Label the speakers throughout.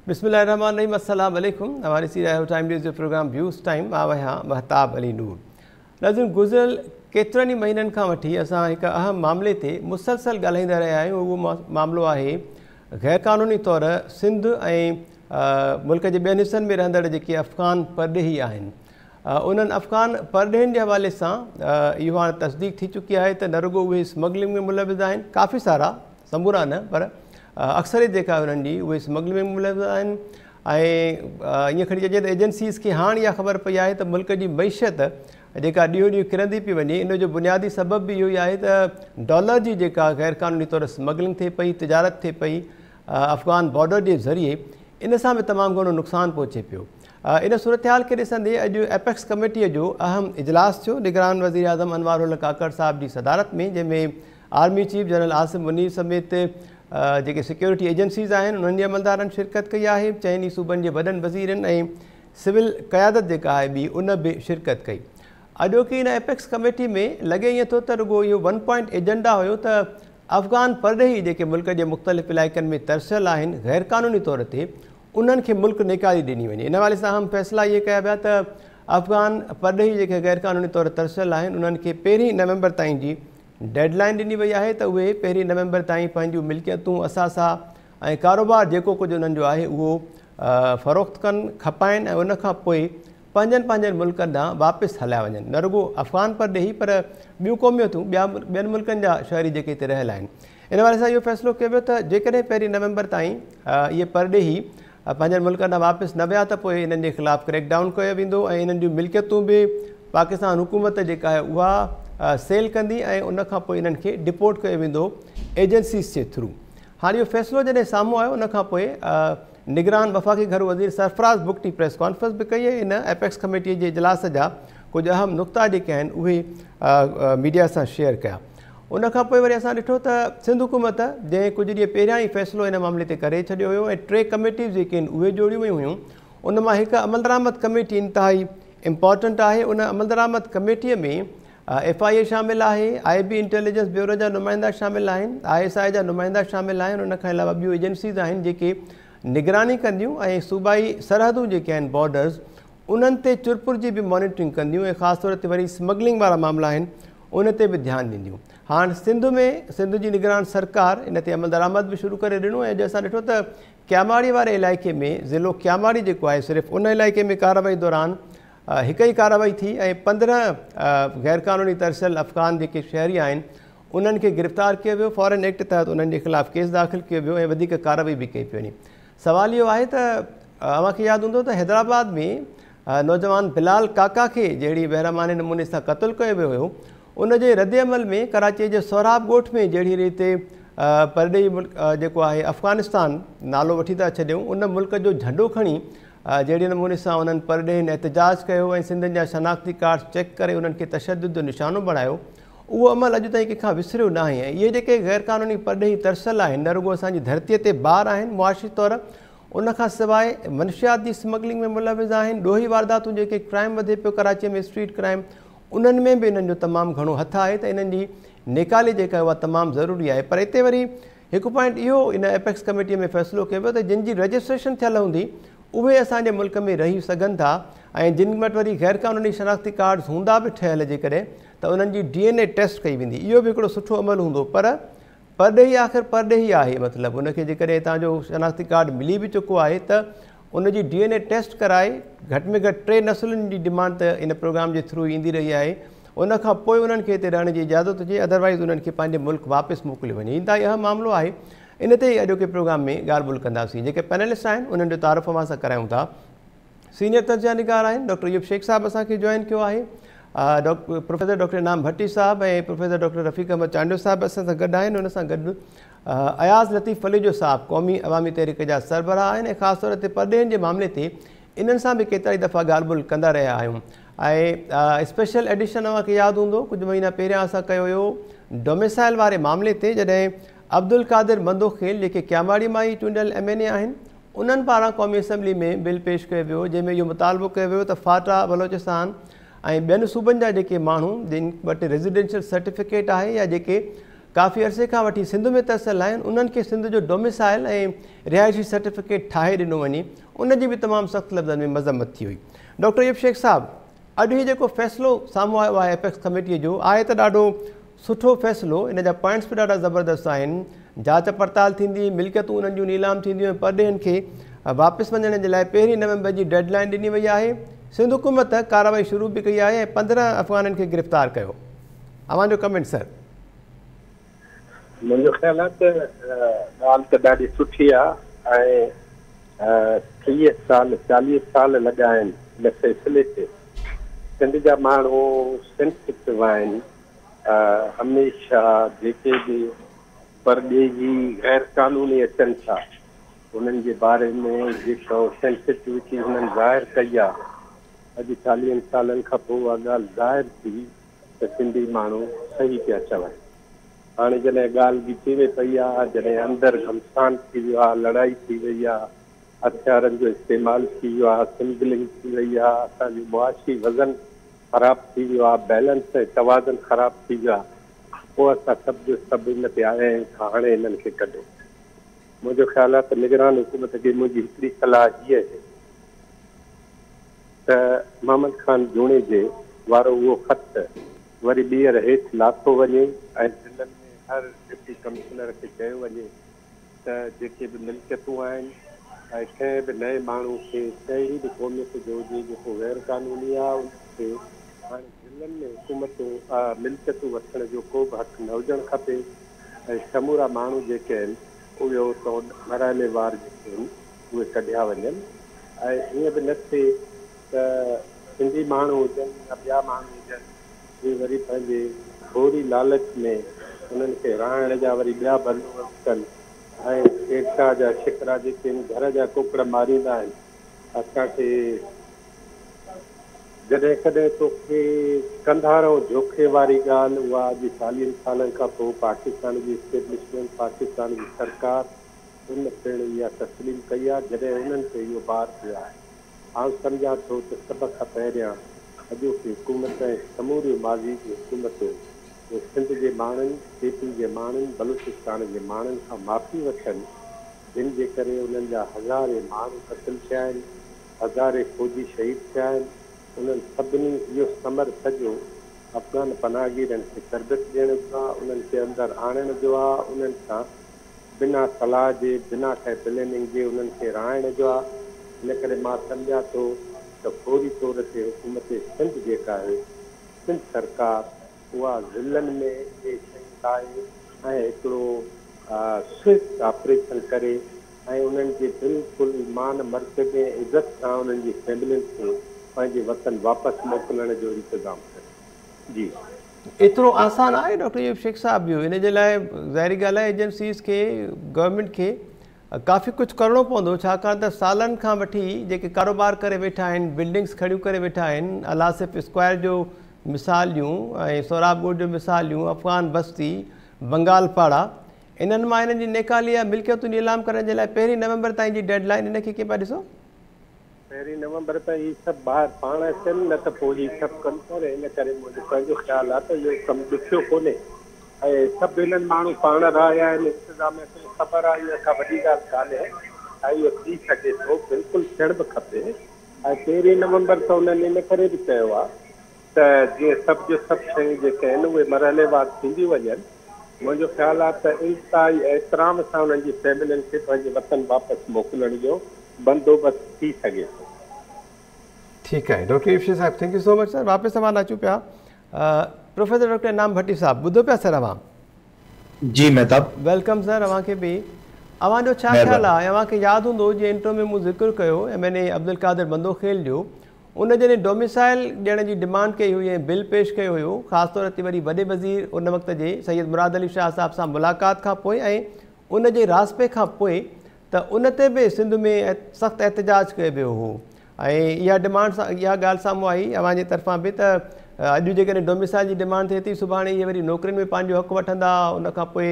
Speaker 1: بسم الله الرحمٰن الرحيم السلام عليڪم اوهان ڏسي رهيا آهيو ٽائيم نيوز جو پروگرام ويوز ٽائيم مان آهيان مهتاب علي نور. ناظرين گذريل ڪيترن ئي مهينن کان وٺي اسان هڪ اهم معاملي تي مسلسل ڳالهائيندا رهيا آهيون اهو معاملو آهي غيرقانوني طور سنڌ ۽ ملڪ جي ٻين حصن ۾ رهندڙ جيڪي افغان پرڏيهي آهن انهن افغان پرڏيهين جي حوالي سان اهو هاڻ تصديق ٿي چڪي آهي ته نه رڳو اهي اسمگلنگ ۾ ملوث آهن ڪافي سارا سمورا نه پر اڪثريت جيڪا آهي انهن جي اهي اسمگلنگ ۾ ملوث آهن ۽ ائين کڻي چئجي ته ايجنسيز کي هاڻ اها خبر پئي آهي ته ملڪ جي معيشت جيڪا ڏينهون ڏينهن ڪرندي پئي وڃي ان جو بنيادي سبب به اهو ئي آهي ته ڊالر جي جيڪا غير قانوني طور اسمگلنگ ٿئي پئي تجارت ٿئي پئي افغان بارڊر جي ذريعي ان سان به تمام گهڻو نقصان پهچي پيو ان صورتحال کي ڏسندي اڄ ايپڪس ڪميٽي جو اهم اجلاس ٿيو نگران وزيراعظم انوار الحق ڪاڪڙ صاحب جي صدارت ۾ جنهن ۾ Army chief general Asim Munir سميت جيڪي سيڪيورٽي ايجنسيز آهن انهن جي عملدارن شرڪت ڪئي آهي، چئن ئي صوبن جي وڏن وزيرن ۽ سول قيادت جيڪا آهي ٻي ان به شرڪت ڪئي. اڄوڪي ان ايپڪس ڪميٽي ۾ لڳي ائين ٿو ته رڳو اهو ون پوائنٽ ايجنڊا هيو ته افغان پرڏيهي جيڪي ملڪ جي مختلف علائقن ۾ ترسيل آهن غيرقانوني طور تي انهن کي ملڪ نيڪالي ڏني وڃي. ان حوالي سان اهم فيصلا اهي ڪيا ويا ته افغان پرڏيهي جيڪي غيرقانوني طور ترسيل آهن انهن کي پهرين نومبر تائين جي ڊيڊ لائن ڏني وئي آهي ته اهي پهرين نومبر تائين پنهنجون ملڪيتون، اثاثا ۽ ڪاروبار جيڪو ڪجهه انهن جو آهي اهو فروخت ڪن، کپائن ۽ ان کان پوء پنهنجن پنهنجن ملڪن ڏانهن واپس هليا وڃن. نه رڳو افغان پرڏيهي پر ٻيون قوميتون، ٻيا ٻين ملڪن جا شهري جيڪي هتي رهيل آهن. ان حوالي سان اهو فيصلو ڪيو ويو ته جيڪڏهن پهرين نومبر تائين اهي پرڏيهي پنهنجن ملڪن ڏانهن واپس نه ويا ته پوء انهن جي خلاف ڪريڪ ڊائون ڪيو ويندو ۽ انهن جون ملڪيتون به پاڪستان حڪومت جيڪا آهي اها سيل ڪندي ۽ ان کان پوء انهن کي ڊپورٽ ڪيو ويندو ايجنسيز جي ٿرو. هاڻي اهو فيصلو جڏهن سامهون آيو ان کان پوء نگران وفاقي گهرو وزير سرفراز بگٽي پريس ڪانفرنس به ڪئي ۽ ان ايپيڪس ڪميٽي جي اجلاس جا ڪجهه اهم نقطا جيڪي آهن اهي ميڊيا سان شيئر ڪيا. ان کان پوء وري اسان ڏٺو ته سنڌ حڪومت جنهن ڪجهه ڏينهن پهريان ئي فيصلو ان معاملي تي ڪري ڇڏيو هيو ۽ ٽي ڪميٽيز جيڪي آهن اهي جوڙيون ويون هيون ان مان هڪ عملدرآمد ڪميٽي انتهائي امپارٽنٽ آهي ان عملدرآمد ڪميٽي ۾ ايف I اي شامل آهي، آء بي انٽيليجنس بيورو جا نمائندا شامل آهن، I S I جا نمائندا شامل آهن ان کان علاوه ٻيون ايجنسيز آهن جيڪي نگراني ڪنديون ۽ صوبائي سرحدون جيڪي آهن بارڊرز انهن تي چرپر جي به مانيٽرنگ ڪنديون ۽ خاص طور تي وري اسمگلنگ وارا معاملا آهن ان تي به ڌيان ڏينديون. هاڻ سنڌ ۾ سنڌ جي نگران سرڪار ان تي عملدرآمد به شروع ڪري ڏنو ۽ اڄ اسان ڏٺو ته ڪياماڙي واري علائقي ۾ ضلعو ڪياماڙي جيڪو آهي صرف ان علائقي ۾ ڪارروائي دوران هڪ ئي ڪارروائي ٿي ۽ 15 غيرقانوني ترسيل افغان جيڪي شهري آهن انهن کي گرفتار ڪيو ويو فارين ايڪٽ تحت انهن جي خلاف ڪيس داخل ڪيو ويو ۽ وڌيڪ ڪارروائي به ڪئي پئي وڃي. سوال اهو آهي ته اوهان کي ياد هوندو ته حيدرآباد ۾ نوجوان بلال ڪاڪا کي جهڙي بيرحمانه نموني سان قتل ڪيو ويو هيو ان جي ردعمل ۾ ڪراچي جي سهراب ڳوٺ ۾ جهڙي ريت پرڏيهي ملڪ جيڪو آهي افغانستان نالو وٺي ٿا ڇڏيون ان ملڪ جو جهنڊو کڻي جهڙي نموني سان انهن پرڏيهين احتجاج ڪيو ۽ سنڌين جا شناختي ڪارڊ چيڪ ڪري انهن کي تشدد جو نشانو بڻايو اهو عمل اڄ تائين ڪنهن کان وسريو ناهي ۽ اهي جيڪي غيرقانوني پرڏيهي ترسيل آهن نه رڳو اسان جي ڌرتي تي بار آهن معاشي طور ان کان سواء منشيات جي اسمگلنگ ۾ ملوث آهن، ڏوهي وارداتون جيڪي ڪرائم وڌي پيو ڪراچي ۾ اسٽريٽ ڪرائم انهن ۾ به انهن جو تمام گهڻو هٿ آهي ته انهن جي نيڪالي جيڪا آهي اها تمام ضروري آهي پر اتي وري هڪ پوائنٽ اهو ان ايپيڪس ڪميٽي ۾ فيصلو ڪيو ويو ته جن جي رجسٽريشن ٿيل هوندي اهي اسان جي ملڪ ۾ رهي سگهن ٿا ۽ جن وٽ وري غيرقانوني شناختي ڪارڊز هوندا به ٺهيل جيڪڏهن ته انهن جي ڊي اين اي ٽيسٽ ڪئي ويندي اهو به هڪڙو سٺو عمل هوندو پر پرڏيهي آخر پرڏيهي آهي مطلب ان کي جيڪڏهن هتان جو شناختي ڪارڊ ملي به چڪو آهي ته ان جي ڊي اين اي ٽيسٽ ڪرائي گهٽ ۾ گهٽ ٽي نسلن جي ڊمانڊ ته ان پروگرام جي ٿرو ايندي رهي آهي ان کان پوء انهن کي هتي رهڻ جي اجازت هجي ادروائيز انهن کي پنهنجي ملڪ واپس موڪليو وڃي انتهائي اهم معاملو آهي ان تي ئي اڄوڪي پروگرام ۾ ڳالهه ٻولهه ڪنداسين جيڪي پينلسٽ آهن انهن جو تعارف اوهان سان ڪرايون ٿا سينيئر تجزيه نگار آهن ڊاڪٽر ايوب شيخ صاحب اسان کي جوائن ڪيو آهي پروفيسر ڊاڪٽر انعام ڀٽي صاحب ۽ پروفيسر ڊاڪٽر رفيق احمد چانڊيو صاحب اسان سان گڏ آهن ان سان گڏ اياز لطيف پليجو صاحب قومي عوامي تحريڪ جا سربراهه آهن ۽ خاص طور تي پرڏيهين جي معاملي تي انهن سان به ڪيترائي دفعا ڳالهه ٻولهه ڪندا رهيا آهيون ۽ اسپيشل ايڊيشن اوهان کي ياد هوندو ڪجهه مهينا پهريان اسان ڪيو هيو ڊوميسائل واري معاملي تي جڏهن عبدالقادر مندوخيل جيڪي ڪياماڙي مان ئي چونڊيل ايم اين اي آهن انهن پاران قومي اسيمبلي ۾ بل پيش ڪيو ويو جنهن ۾ اهو مطالبو ڪيو ويو ته فاٽا، بلوچستان ۽ ٻين صوبن جا جيڪي ماڻهو جن وٽ ريزيڊنشل سرٽيفڪيٽ آهي يا جيڪي ڪافي عرصي کان وٺي سنڌ ۾ ترسيل آهن انهن کي سنڌ جو ڊوميسائل ۽ رهائشي سرٽيفڪيٽ ٺاهي ڏنو وڃي ان جي به تمام سخت لفظن ۾ مذمت ٿي هئي. ڊاڪٽر ايوب شيخ صاحب اڄ هي جيڪو فيصلو سامهون آيو آهي ايپڪس ڪميٽي جو آهي ته ڏاڍو سٺو فيصلو ان جا پوائنٽس به ڏاڍا زبردست آهن جاچ پڙتال ٿيندي ملڪيتون انهن جون نيلام ٿينديون ۽ پرڏيهين کي واپس وڃڻ جي لاء پهرين نومبر جي ڊيڊ لائين ڏني وئي آهي سنڌ حڪومت ڪارروائي شروع به ڪئي آهي ۽ 15 افغانن کي گرفتار ڪيو اوهان جو ڪمينٽ سر.
Speaker 2: منهنجو خيال آهي ته ڳالهه ته ڏاڍي سٺي آهي ۽ 30 سال 40 سال لڳا آهن ان فيصلي تي. سنڌ جا ماڻهو سينسيٽو آهن، هميشه جيڪي به پرڏيهي غير قانوني اچن ٿا انهن جي باري ۾ جيڪو سينسيٽوٽي هنن ظاهر ڪئي آهي، اڄ 40 سالن کان پوء اها ڳالهه ظاهر ٿي ته سنڌي ماڻهو صحيح پيا چون. هاڻي جڏهن ڳالهه ڳچي ۾ پئي آ، جڏهن اندر گهمسان ٿي ويو آ، لڙائي ٿي وئي آ، هٿيارن جو استعمال ٿي ويو آ، سمگلنگ ٿي وئي آ، اسان جو معاشي وزن خراب ٿي ويو آ، بيلنس ۽ توازن خراب ٿي ويو آ، پوء اسان سڀ جو سڀ ان تي آيا آهيون ته هاڻي انهن کي ڪڍو. منهنجو خيال آ ته نگران حڪومت کي منهنجي هڪڙي صلاح هيء آهي ته محمد خان جوڻيجي وارو اهو خط وري ٻيهر هيٺ لاٿو وڃي ۽ ضلعن ۾ هر ڊپٽي ڪمشنر کي چيو وڃي ته جيڪي به ملڪيتون آهن ۽ ڪنهن به نئين ماڻهو کي ڪهڙي به قوميت جو هجي جيڪو غير قانوني آهي ان کي هاڻي ضلعن ۾ حڪومتون ملڪيتون وٺڻ جو ڪو به حق نه هجڻ کپي ۽ سمورا ماڻهو جيڪي آهن اهي اتان مرحليوار جيڪي آهن اهي ڪڍيا وڃن ۽ ائين به نه ٿئي ته سنڌي ماڻهو هجن يا ٻيا ماڻهو هجن اهي وري پنهنجي ٿوري لالچ ۾ انهن کي رهائڻ جا وري ٻيا بندوبست ڪن ۽ شيرشاهه جا شڪرا جيڪي آهن گهر جا ڪڪڙ ماريندا آهن اسان کي جڏهن ڪڏهن توکي ڪنڌارئون جوکي واري ڳالهه اها اڄ 40 سالن کان پوء پاڪستان جي اسٽيبلشمينٽ پاڪستان جي سرڪار ان پڻ اها تسليم ڪئي آهي جڏهن انهن تي اهو بار پيو آهي. آئون سمجهان ٿو ته سڀ کان پهريان اڄوڪي حڪومت ۽ سموريون ماضي جون حڪومتون اهي سنڌ جي ماڻهن، ڪي پي جي ماڻهن، بلوچستان جي ماڻهن کان معافي وٺن جن جي ڪري انهن جا هزارين ماڻهو قتل ٿيا آهن، هزارين فوجي شهيد ٿيا آهن، انهن سڀني اهو ثمر سڄو افغان پناهگيرن کي تربيت ڏيڻ جو آهي، انهن کي اندر آڻڻ جو آهي، انهن سان بنا صلاح جي، بنا ڪنهن پليننگ جي انهن کي رهائڻ جو آ. ان ڪري مان سمجهان ٿو ته فوري طور تي حڪومت سنڌ جيڪا آهي، سنڌ سرڪار اها ضلعن ۾ اهي شيون لاهي ۽ هڪڙو سوئفٽ آپريشن ڪري ۽ انهن جي بلڪل مان مرتبي ۽ عزت سان انهن جي فيملين کي پنهنجي وطن واپس موڪلڻ جو انتظام ڪري. جي.
Speaker 1: ايترو آسان آهي ڊاڪٽر ايوب شيخ صاحب اهو ان جي لاء ظاهري ڳالهه آهي ايجنسيز کي گورنمينٽ کي ڪافي ڪجهه ڪرڻو پوندو ڇاڪاڻ ته سالن کان وٺي جيڪي ڪاروبار ڪري ويٺا آهن بلڊنگس کڙيون ڪري ويٺا آهن الاسف اسڪوائر جو مثال ڏيون ۽ سهراب ڳوٺ جو مثال ڏيون افغان بستي بنگال پاڙا انهن مان انهن جي نيڪالي يا ملڪيتون نيلام ڪرڻ جي لاء پهرين نومبر تائين جي ڊيڊ لائن ان کي ڪيئن پيا ڏسو؟
Speaker 2: پهرين نومبر تائين هي سڀ ٻاهر پاڻ اچن نه ته پوء هي سڀ ڪم ڪر ان ڪري منهنجو پنهنجو خيال آهي ته اهو ڪم ڏکيو ڪونهي ۽ سڀ هنن ماڻهو پاڻ رهيا آهن انتظاميه کي خبر آهي اها ڪا وڏي ڳالهه ڪانهي ۽ اهو ٿي سگهي ٿو بلڪل ٿيڻ به کپي ۽ پهرين نومبر ته انهن ان ڪري به چيو آهي ته جيئن سڀ جو سڀ شيون جيڪي آهن اهي مرحليوار ٿينديون وڃن. منهنجو خيال آهي ته انتهائي احترام سان انهن جي فيملين کي پنهنجي وطن واپس موڪلڻ جو بندوبست ٿي سگهي ٿو.
Speaker 1: ٺيڪ آهي ڊاڪٽر ايوب شيخ صاحب thank you so much sir واپس اوهان ڏانهن اچون پيا پروفيسر ڊاڪٽر انعام ڀٽي صاحب ٻڌو پيا سر اوهان.
Speaker 3: جي مهتاب.
Speaker 1: Welcome سر اوهان کي به اوهان جو ڇا خيال آهي اوهان کي ياد هوندو جيئن انٽرو ۾ مون ذڪر ڪيو ايم اين اي عبدالقادر مندوخيل جو ان جڏهن ڊوميسائل ڏيڻ جي ڊمانڊ ڪئي هئي ۽ بل پيش ڪيو هيو خاص طور تي وري وڏي وزير ان وقت جي سيد مراد علي شاهه صاحب سان ملاقات کان پوء ۽ ان جي راضپي کان پوء ته ان تي به سنڌ ۾ سخت احتجاج ڪيو ويو هو ۽ اها ڊمانڊ اها ڳالهه سامهون آئي اوهان جي طرفان به ته اڄ جيڪڏهن ڊوميسائل جي ڊمانڊ ٿئي ٿي سڀاڻي اهي وري نوڪرين ۾ پنهنجو حق وٺندا ان کان پوء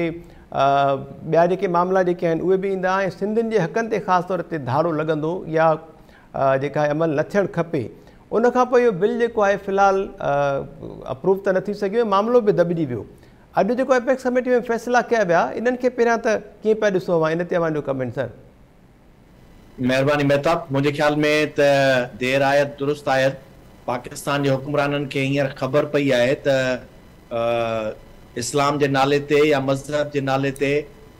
Speaker 1: ٻيا جيڪي معاملا جيڪي آهن اهي به ايندا ۽ سنڌين جي حقن تي خاص طور تي ڌاڙو لڳندو يا جيڪا آهي عمل نه ٿيڻ کپي ان کان پوء اهو بل جيڪو آهي في الحال اپروو ته نه ٿي سگهيو ۽ معاملو به دٻجي ويو. اڄ جيڪو ايپيڪس ڪميٽي ۾ فيصلا ڪيا ويا انهن کي پهريان ته ڪيئن پيا ڏسو اوهان ان تي اوهان جو ڪمينٽ سر.
Speaker 3: مهرباني مهتاب، منهنجي خيال ۾ ته دير آيد درست آيد، پاڪستان جي حڪمرانن کي هينئر خبر پئي آهي ته اسلام جي نالي تي يا مذهب جي نالي تي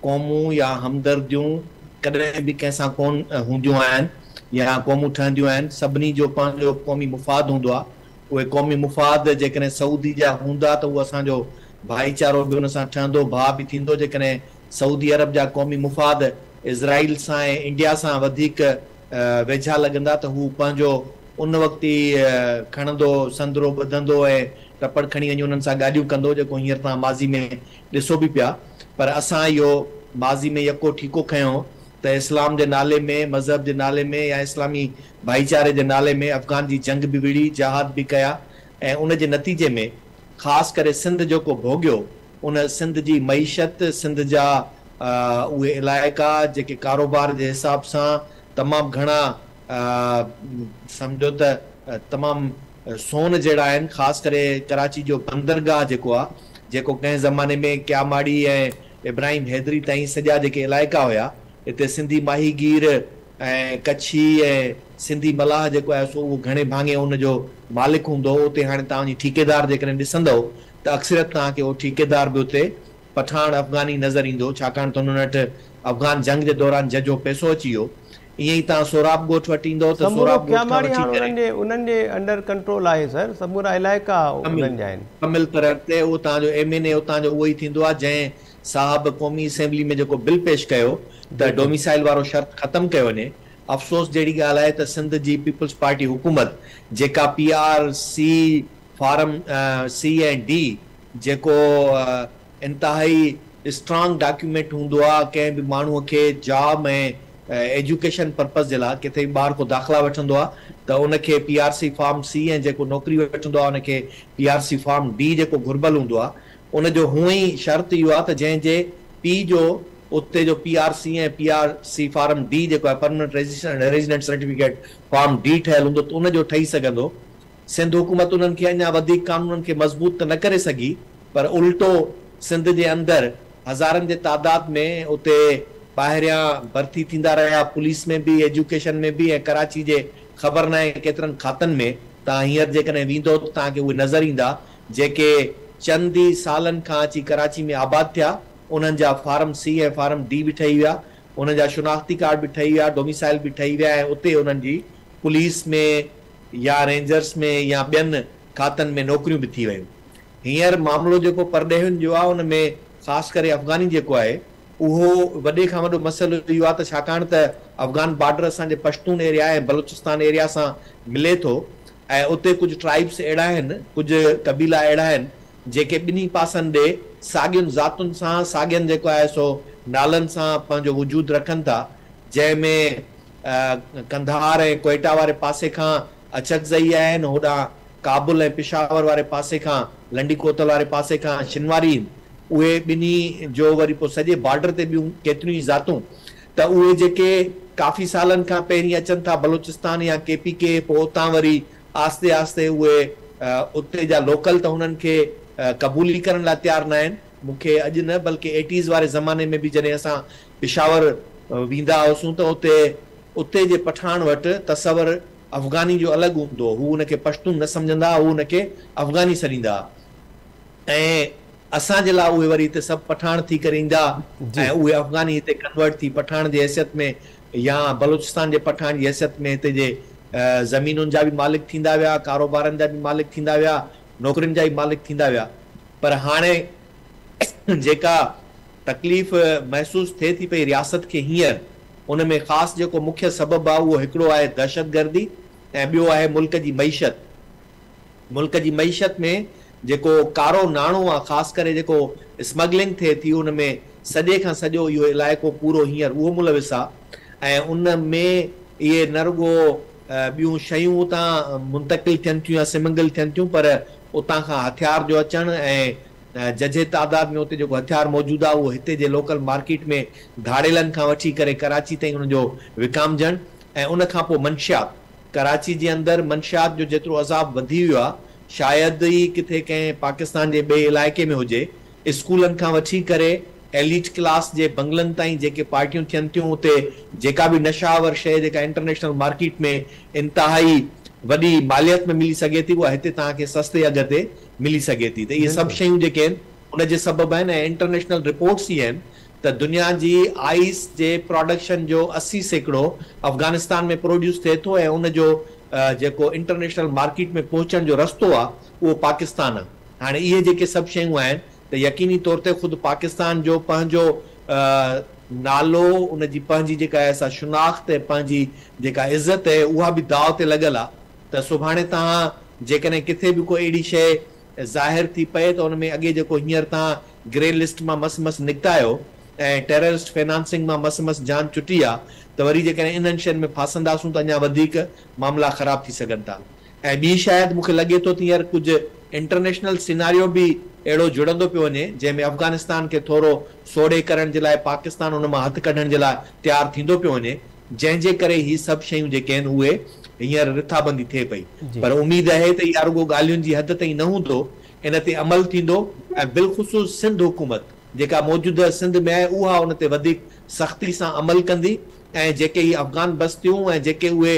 Speaker 3: قومون يا همدرديون ڪڏهن به ڪنهن سان ڪونه هونديون آهن يا قومون ٺهنديون آهن، سڀني جو پنهنجو قومي مفاد هوندو آهي، اهي قومي مفاد جيڪڏهن سعودي جا هوندا ته اهو اسان جو ڀائيچارو به ان سان ٺهندو، ڀاء به ٿيندو، جيڪڏهن سعودي عرب جا قومي مفاد اسرائيل سان ۽ انڊيا سان وڌيڪ ويجها لڳندا ته هو پنهنجو ان وقت ئي کڻندو سندرو ٻڌندو ۽ ٽپڙ کڻي وڃي انهن سان ڳالهيون ڪندو جيڪو هينئر توهان ماضي ۾ ڏسو به پيا پر اسان اهو ماضي ۾ يڪو ٺيڪو کنيو ته اسلام جي نالي ۾ مذهب جي نالي ۾ يا اسلامي ڀائيچاري جي نالي ۾ افغان جي جنگ به وڙهي جهاد به ڪيا ۽ ان جي نتيجي ۾ خاص ڪري سنڌ جيڪو ڀوڳيو ان سنڌ جي معيشت سنڌ جا اهي علائقا جيڪي ڪاروبار جي حساب سان تمام گهڻا سمجهو ته تمام سون جهڙا آهن خاص ڪري ڪراچي جو بندرگاهه جيڪو آهي جيڪو ڪنهن زماني ۾ ڪياماڙي ۽ ابراهيم حيدري تائين سڄا جيڪي علائقا هيا اتي سنڌي ماهيگير ۽ ڪڇي ۽ سنڌي ملاح جيڪو آهي سو اهو گهڻي ڀاڱي ان جو مالڪ هوندو هو اتي هاڻي توهان وڃي ٺيڪيدار جيڪڏهن ڏسندؤ ته اڪثريت توهان کي اهو ٺيڪيدار به اتي پٺاڻ افغاني نظر ايندو، ڇاڪاڻ ته انهن وٽ افغان جنگ جي دوران ججهو پئسو اچي ويو. ائين ئي توهان سهراب ڳوٺ وٽ ايندؤ ته
Speaker 1: سمورو
Speaker 3: سهراب ڳوٺ کان
Speaker 1: ڪياماڙي
Speaker 3: وٺي
Speaker 1: هاڻ
Speaker 3: ڪري.
Speaker 1: انهن جي انهن جي انڊر ڪنٽرول آهي سر، سمورا علائقا انهن جا آهن.
Speaker 3: مڪمل طرح تي اهو توهان جو ايم اين اي اتان جو اهو ئي ٿيندو آهي جنهن صاحب قومي اسيمبلي ۾ جيڪو بل پيش ڪيو ته ڊوميسائل وارو شرط ختم ڪيو وڃي. افسوس جهڙي ڳالهه آهي ته سنڌ جي پيپلز پارٽي حڪومت جيڪا P R C form C ۽ D جيڪو انتهائي اسٽرانگ ڊاڪيومينٽ هوندو آ ڪنهن به ماڻهو کي جاب ۽ ايجوڪيشن پرپز جي لاء ڪٿي به ٻار ڪو داخلا وٺندو آ ته ان کي P R C form C ۽ جيڪو نوڪري وٺندو آ ان کي P R C form D جيڪو گهربل هوندو آ ان جو هونئن ئي شرط اهو آ ته جنهن جي پي جو اتي جو P R C ۽ P R C form D جيڪو آهي permanent resident certificate form D ٺهيل هوندو ته ان جو ٺهي سگهندو. سنڌ حڪومت انهن کي اڃا وڌيڪ قانونن کي مضبوط ته نه ڪري سگهي پر الٽو سنڌ جي اندر هزارن جي تعداد ۾ اتي ٻاهريان ڀرتي ٿيندا رهيا پوليس ۾ به ايجوڪيشن ۾ به ۽ ڪراچي جي خبر ناهي ڪيترن کاتن ۾ توهان هينئر جيڪڏهن ويندؤ ته توهان کي اهي نظر ايندا جيڪي چند ئي سالن کان اچي ڪراچي ۾ آباد ٿيا انهن جا فارم سي ۽ فارم ڊي به ٺهي ويا انهن جا شناختي ڪارڊ به ٺهي ويا ڊوميسائل به ٺهي ويا ۽ اتي انهن جي پوليس ۾ يا رينجرس ۾ يا ٻين کاتن ۾ نوڪريون به ٿي ويون. هينئر معاملو جيڪو پرڏيهين جو آهي ان ۾ خاص ڪري افغاني جيڪو آهي اهو وڏي کان وڏو مسئلو اهو آهي ته ڇاڪاڻ ته افغان بارڊر اسان جي پشتون ايريا ۽ بلوچستان ايريا سان ملي ٿو ۽ اتي ڪجهه ٽرائبس اهڙا آهن ڪجهه قبيلا اهڙا آهن جيڪي ٻنهي پاسن ڏي ساڳين ذاتن سان ساڳين جيڪو آهي سو نالن سان پنهنجو وجود رکن ٿا جنهن ۾ قنڌار ۽ ڪوئيٽا واري پاسي کان اچڪزئي آهن، هوڏانهن ڪابل ۽ پشاور واري پاسي کان لنڊي ڪوتل واري پاسي کان شنواري آهن. اهي ٻنهي جو وري پوء سڄي بارڊر تي ٻيون ڪيتريون ئي ذاتون ته اهي جيڪي ڪافي سالن کان پهرين اچن ٿا بلوچستان يا ڪي پي ڪي پوء اتان وري آهستي آهستي اهي اتي جا لوڪل ته هنن کي قبول ئي ڪرڻ لاء تيار ناهن. مون کي اڄ نه بلڪه ايٽيز واري زماني ۾ به جڏهن اسان پشاور ويندا هئاسون ته اتي اتي جي پٺاڻ وٽ تصور افغاني جو الڳ هوندو هو، هو ان کي پشتون نه سمجهندا هئا، هو ان کي افغاني سڏيندا هئا ۽ اسان جي لاء اهي وري هتي سڀ پٺاڻ ٿي ڪري ايندا ۽ اهي افغاني هتي ڪنورٽ ٿي پٺاڻ جي حيثيت ۾ يا بلوچستان جي پٺاڻ جي حيثيت ۾ هتي جي زمينن جا به مالڪ ٿيندا ويا، ڪاروبارن جا به مالڪ ٿيندا ويا، نوڪرين جا به مالڪ ٿيندا ويا پر هاڻي جيڪا تڪليف محسوس ٿئي ٿي پئي رياست کي هينئر ان ۾ خاص جيڪو مکيه سبب آهي اهو هڪڙو آهي دهشتگردي ۽ ٻيو آهي ملڪ جي معيشت. ملڪ جي معيشت ۾ جيڪو ڪارو ناڻو آهي خاص ڪري جيڪو اسمگلنگ ٿئي ٿي ان ۾ سڄي کان سڄو اهو علائقو پورو هينئر اهو ملوث آهي ۽ ان ۾ اهي نه رڳو ٻيون شيون اتان منتقل ٿين ٿيون يا سمگل ٿين ٿيون پر اتان کان هٿيار جو اچڻ ۽ ججهي تعداد ۾ اتي جيڪو هٿيار موجود آهي اهو هتي جي لوڪل مارڪيٽ ۾ ڌاڙيلن کان وٺي ڪري ڪراچي تائين ان جو وڪامجڻ ۽ ان کان پوء منشيات ڪراچي جي اندر منشيات جو جيترو عذاب وڌي ويو آهي شايد ئي ڪٿي ڪنهن پاڪستان جي ٻئي علائقي ۾ هجي. اسڪولن کان وٺي ڪري ايليٽ ڪلاس جي بنگلن تائين جيڪي پارٽيون ٿين ٿيون اتي جيڪا به نشه آور شيء جيڪا انٽرنيشنل مارڪيٽ ۾ انتهائي وڏي ماليت ۾ ملي سگهي ٿي اها هتي توهان کي سستي اگهه تي ملي سگهي ٿي ته اهي سڀ شيون جيڪي آهن ان جي سبب آهن ۽ انٽرنيشنل رپورٽس اهي آهن ته دنيا جي آئس جي پراڊڪشن جو 80% افغانستان ۾ پروڊيوس ٿئي ٿو ۽ ان جو جيڪو انٽرنيشنل مارڪيٽ ۾ پهچڻ جو رستو آهي اهو پاڪستان آهي. هاڻي اهي جيڪي سڀ شيون آهن ته يقيني طور تي خود پاڪستان جو پنهنجو نالو، ان جي پنهنجي جيڪا آهي سا شناخت ۽ پنهنجي جيڪا عزت آهي اها به داء تي لڳل آهي ته سڀاڻي توهان جيڪڏهن ڪٿي به ڪو اهڙي شيء ظاهر ٿي پئي ته ان ۾ اڳي جيڪو هينئر توهان گري لسٽ مان مس مس نڪتا آهيو ۽ ٽيررسٽ فنانسنگ مان مس مس جان ڇٽي آ ته وري جيڪڏهن انهن شين ۾ ڦاسنداسون ته اڃا وڌيڪ معاملا خراب ٿي سگهن ٿا ۽ ٻي شايد مون کي لڳي ٿو ته هينئر ڪجهه انٽرنيشنل سيناريو به اهڙو جڙندو پيو وڃي جنهن ۾ افغانستان کي ٿورو سوڙهي ڪرڻ جي لاء پاڪستان ان مان هٿ ڪڍڻ جي لاء تيار ٿيندو پيو وڃي جنهن جي ڪري هي سڀ شيون جيڪي آهن اهي هينئر رٿابندي ٿئي پئي پر اميد آهي ته اها رڳو ڳالهين جي حد تائين نه هوندو ان تي عمل ٿيندو ۽ بالخصوص سنڌ حڪومت جيڪا موجوده سنڌ ۾ آهي اها ان تي وڌيڪ سختي سان عمل ڪندي ۽ جيڪي هي افغان بستيون ۽ جيڪي اهي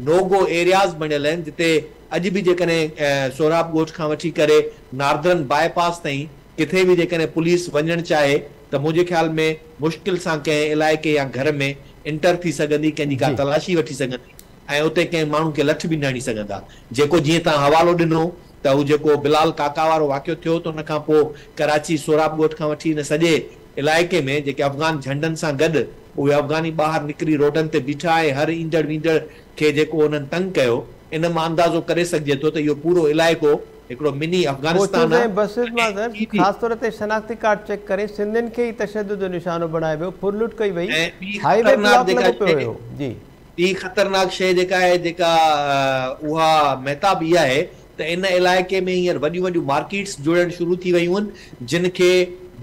Speaker 3: نو گو ايرياز بڻيل آهن جتي اڄ به جيڪڏهن سهراب ڳوٺ کان وٺي ڪري ناردرن باء پاس تائين ڪٿي به جيڪڏهن پوليس وڃڻ چاهي ته منهنجي خيال ۾ مشڪل سان ڪنهن علائقي يا گهر ۾ انٽر ٿي سگهندي ڪنهن جي ڪا تلاشي وٺي سگهندي ۽ اتي ڪنهن ماڻهو کي لٺ به نه هڻي سگهندا جيڪو جيئن توهان حوالو ڏنو ته هو جيڪو بلال ڪاڪا وارو واقعو ٿيو ته ان کان پوء ڪراچي سهراب ڳوٺ کان وٺي ان سڄي علائقي ۾ جيڪي افغان جهنڊن سان گڏ اهي افغاني ٻاهر نڪري روڊن تي بيٺا ۽ هر ايندڙ ويندڙ کي جيڪو انهن تنگ ڪيو ان مان اندازو ڪري سگهجي ٿو ته اهو پورو علائقو هڪڙو مني افغانستان
Speaker 1: ڪوچز ۽ بسز مان سر خاص طور تي شناختي ڪارڊ چيڪ ڪري سنڌين کي ئي تشدد جو نشانو بڻايو ويو، ڦرلٽ ڪئي وئي،
Speaker 3: ۽ ٻي
Speaker 1: هاء وي
Speaker 3: خطرناڪ
Speaker 1: بلاڪ
Speaker 3: جيڪا
Speaker 1: لڳو پيو
Speaker 3: شيء
Speaker 1: هيو. جي.
Speaker 3: ٻي خطرناڪ شيء جيڪا آهي جيڪا اها مهتاب اها آهي ته ان علائقي ۾ هينئر وڏيون وڏيون مارڪيٽس جڙڻ شروع ٿي ويون آهن جن کي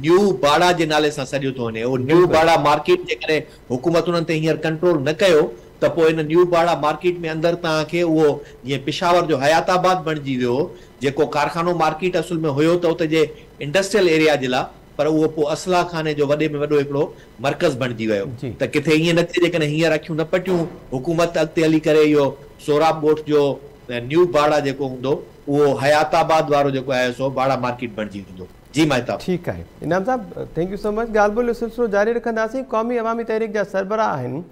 Speaker 3: نيو باڙا جي نالي سان سڏيو ٿو وڃي. اهو نيو باڙا مارڪيٽ جيڪڏهن حڪومت انهن تي هينئر ڪنٽرول نه ڪيو ته پوء ان نيو باڙا مارڪيٽ ۾ اندر توهان کي اهو جيئن پشاور جو حيات آباد بڻجي ويو هو جيڪو ڪارخانو مارڪيٽ اصل ۾ هيو ته اتي جي انڊسٽريل ايريا جي لا پر اهو پوء اسلحه خاني جو وڏي ۾ وڏو هڪڙو مرڪز بڻجي ويو ته ڪٿي ائين نه ٿئي جيڪڏهن هينئر اکيون نه پٽيون حڪومت ته اڳتي هلي ڪري اهو سهراب ڳوٺ جو نيو باڙا جيڪو هوندو اهو حيات آباد وارو جيڪو آهي سو باڙا مارڪيٽ بڻجي ويندو. جي مهتاب.
Speaker 1: ٺيڪ آهي انعام صاحب thank you سو مچ ڳالهه ٻولهه جو سلسلو جاري رکنداسين قومي عوامي تحريڪ جا سربراهه آهن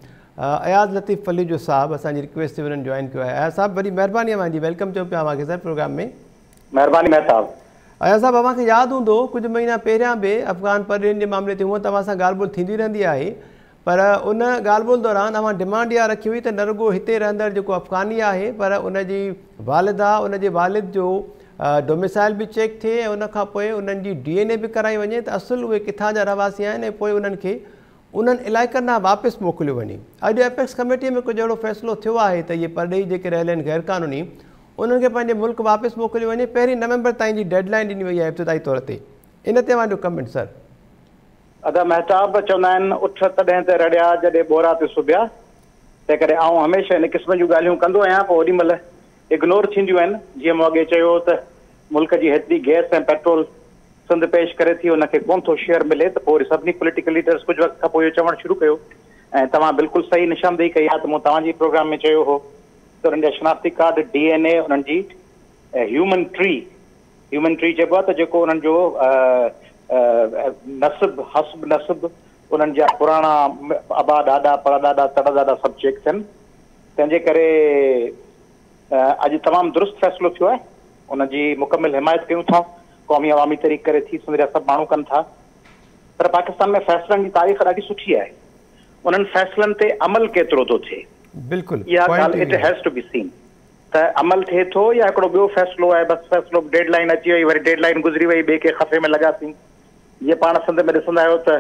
Speaker 1: اياز لطيف پليجو صاحب اسان جي رڪويسٽ تي انهن جوائن ڪيو آهي اياز صاحب وڏي مهرباني اوهان جي welcome چئون پيا اوهان کي سر پروگرام ۾.
Speaker 4: مهرباني مهتاب.
Speaker 1: اياز صاحب اوهان کي ياد هوندو ڪجهه مهينا پهريان به افغان پرڏيهين جي معاملي تي هونئن ته اوهان سان ڳالهه ٻولهه ٿيندي رهندي آهي پر ان ڳالهه ٻولهه دوران اوهان ڊمانڊ اها رکي هئي ته نه رڳو هتي رهندڙ جيڪو افغاني آهي پر ان جي والده ان جي والد جو ڊوميسائل به چيڪ ٿئي ۽ ان کان پوء انهن جي ڊي اين اي به ڪرائي وڃي ته اصل اهي ڪٿان جا رهواسي آهن ۽ پوء انهن کي انهن علائقن ڏانهن واپس موڪليو وڃي. اڄ ايپڪس ڪميٽي ۾ ڪجهه اهڙو فيصلو ٿيو آهي ته اهي پرڏيهي جيڪي رهيل آهن غيرقانوني انهن کي پنهنجي ملڪ واپس موڪليو وڃي، پهرين نومبر تائين جي ڊيڊ لائين ڏني وئي آهي ابتدائي طور تي ان تي اوهان جو ڪمينٽ سر.
Speaker 4: ادا مهتاب چوندا آهن اٺ تڏهن ته رڙيا جڏهن ٻورا تي سبيا تنهنڪري آئون هميشه ان قسم جون ڳالهيون ڪندو آهيان پوء اوڏي مهل اگنور ٿينديون آهن جيئن مون اڳي چيو هو ته ملڪ جي هيتري گئس ۽ پيٽرول سنڌ پيش ڪري ٿي ان کي ڪونه ٿو شيئر ملي ته پوء وري سڀني پوليٽيڪل ليڊرز ڪجهه وقت کان پوء اهو چوڻ شروع ڪيو ۽ توهان بلڪل صحيح نشاندهي ڪئي آهي ته مون توهان جي پروگرام ۾ چيو هو ته انهن جا شناختي ڪارڊ، ڊي اين اي، انهن جي هيومن ٽري، هيومن ٽري چئبو آهي ته جيڪو انهن جو نسب، حسب نسب، انهن جا پراڻا ابا ڏاڏا، پڙڏاڏا، تڙ ڏاڏا سڀ چيڪ ٿين. تنهن جي ڪري اڄ تمام درست فيصلو ٿيو آهي. ان جي مڪمل حمايت ڪيون ٿا. قومي عوامي تحريڪ ڪري ٿي، سنڌ جا سڀ ماڻهو ڪن ٿا. پر پاڪستان ۾ فيصلن جي تاريخ ڏاڍي سٺي آهي. انهن فيصلن تي عمل ڪيترو ٿو ٿئي؟
Speaker 1: بلڪل
Speaker 4: اها
Speaker 1: پوائنٽ
Speaker 4: ڳالهه
Speaker 1: اهو
Speaker 4: it
Speaker 1: ئي آهي.
Speaker 4: هيز ٽو بي سين ته عمل ٿئي ٿو يا هڪڙو ٻيو فيصلو آهي بس فيصلو ڊيڊ لائين اچي وئي وري ڊيڊ لائين گذري وئي ٻئي ڪنهن خفي ۾ لڳاسين جيئن پاڻ سنڌ ۾ ڏسندا آهيو ته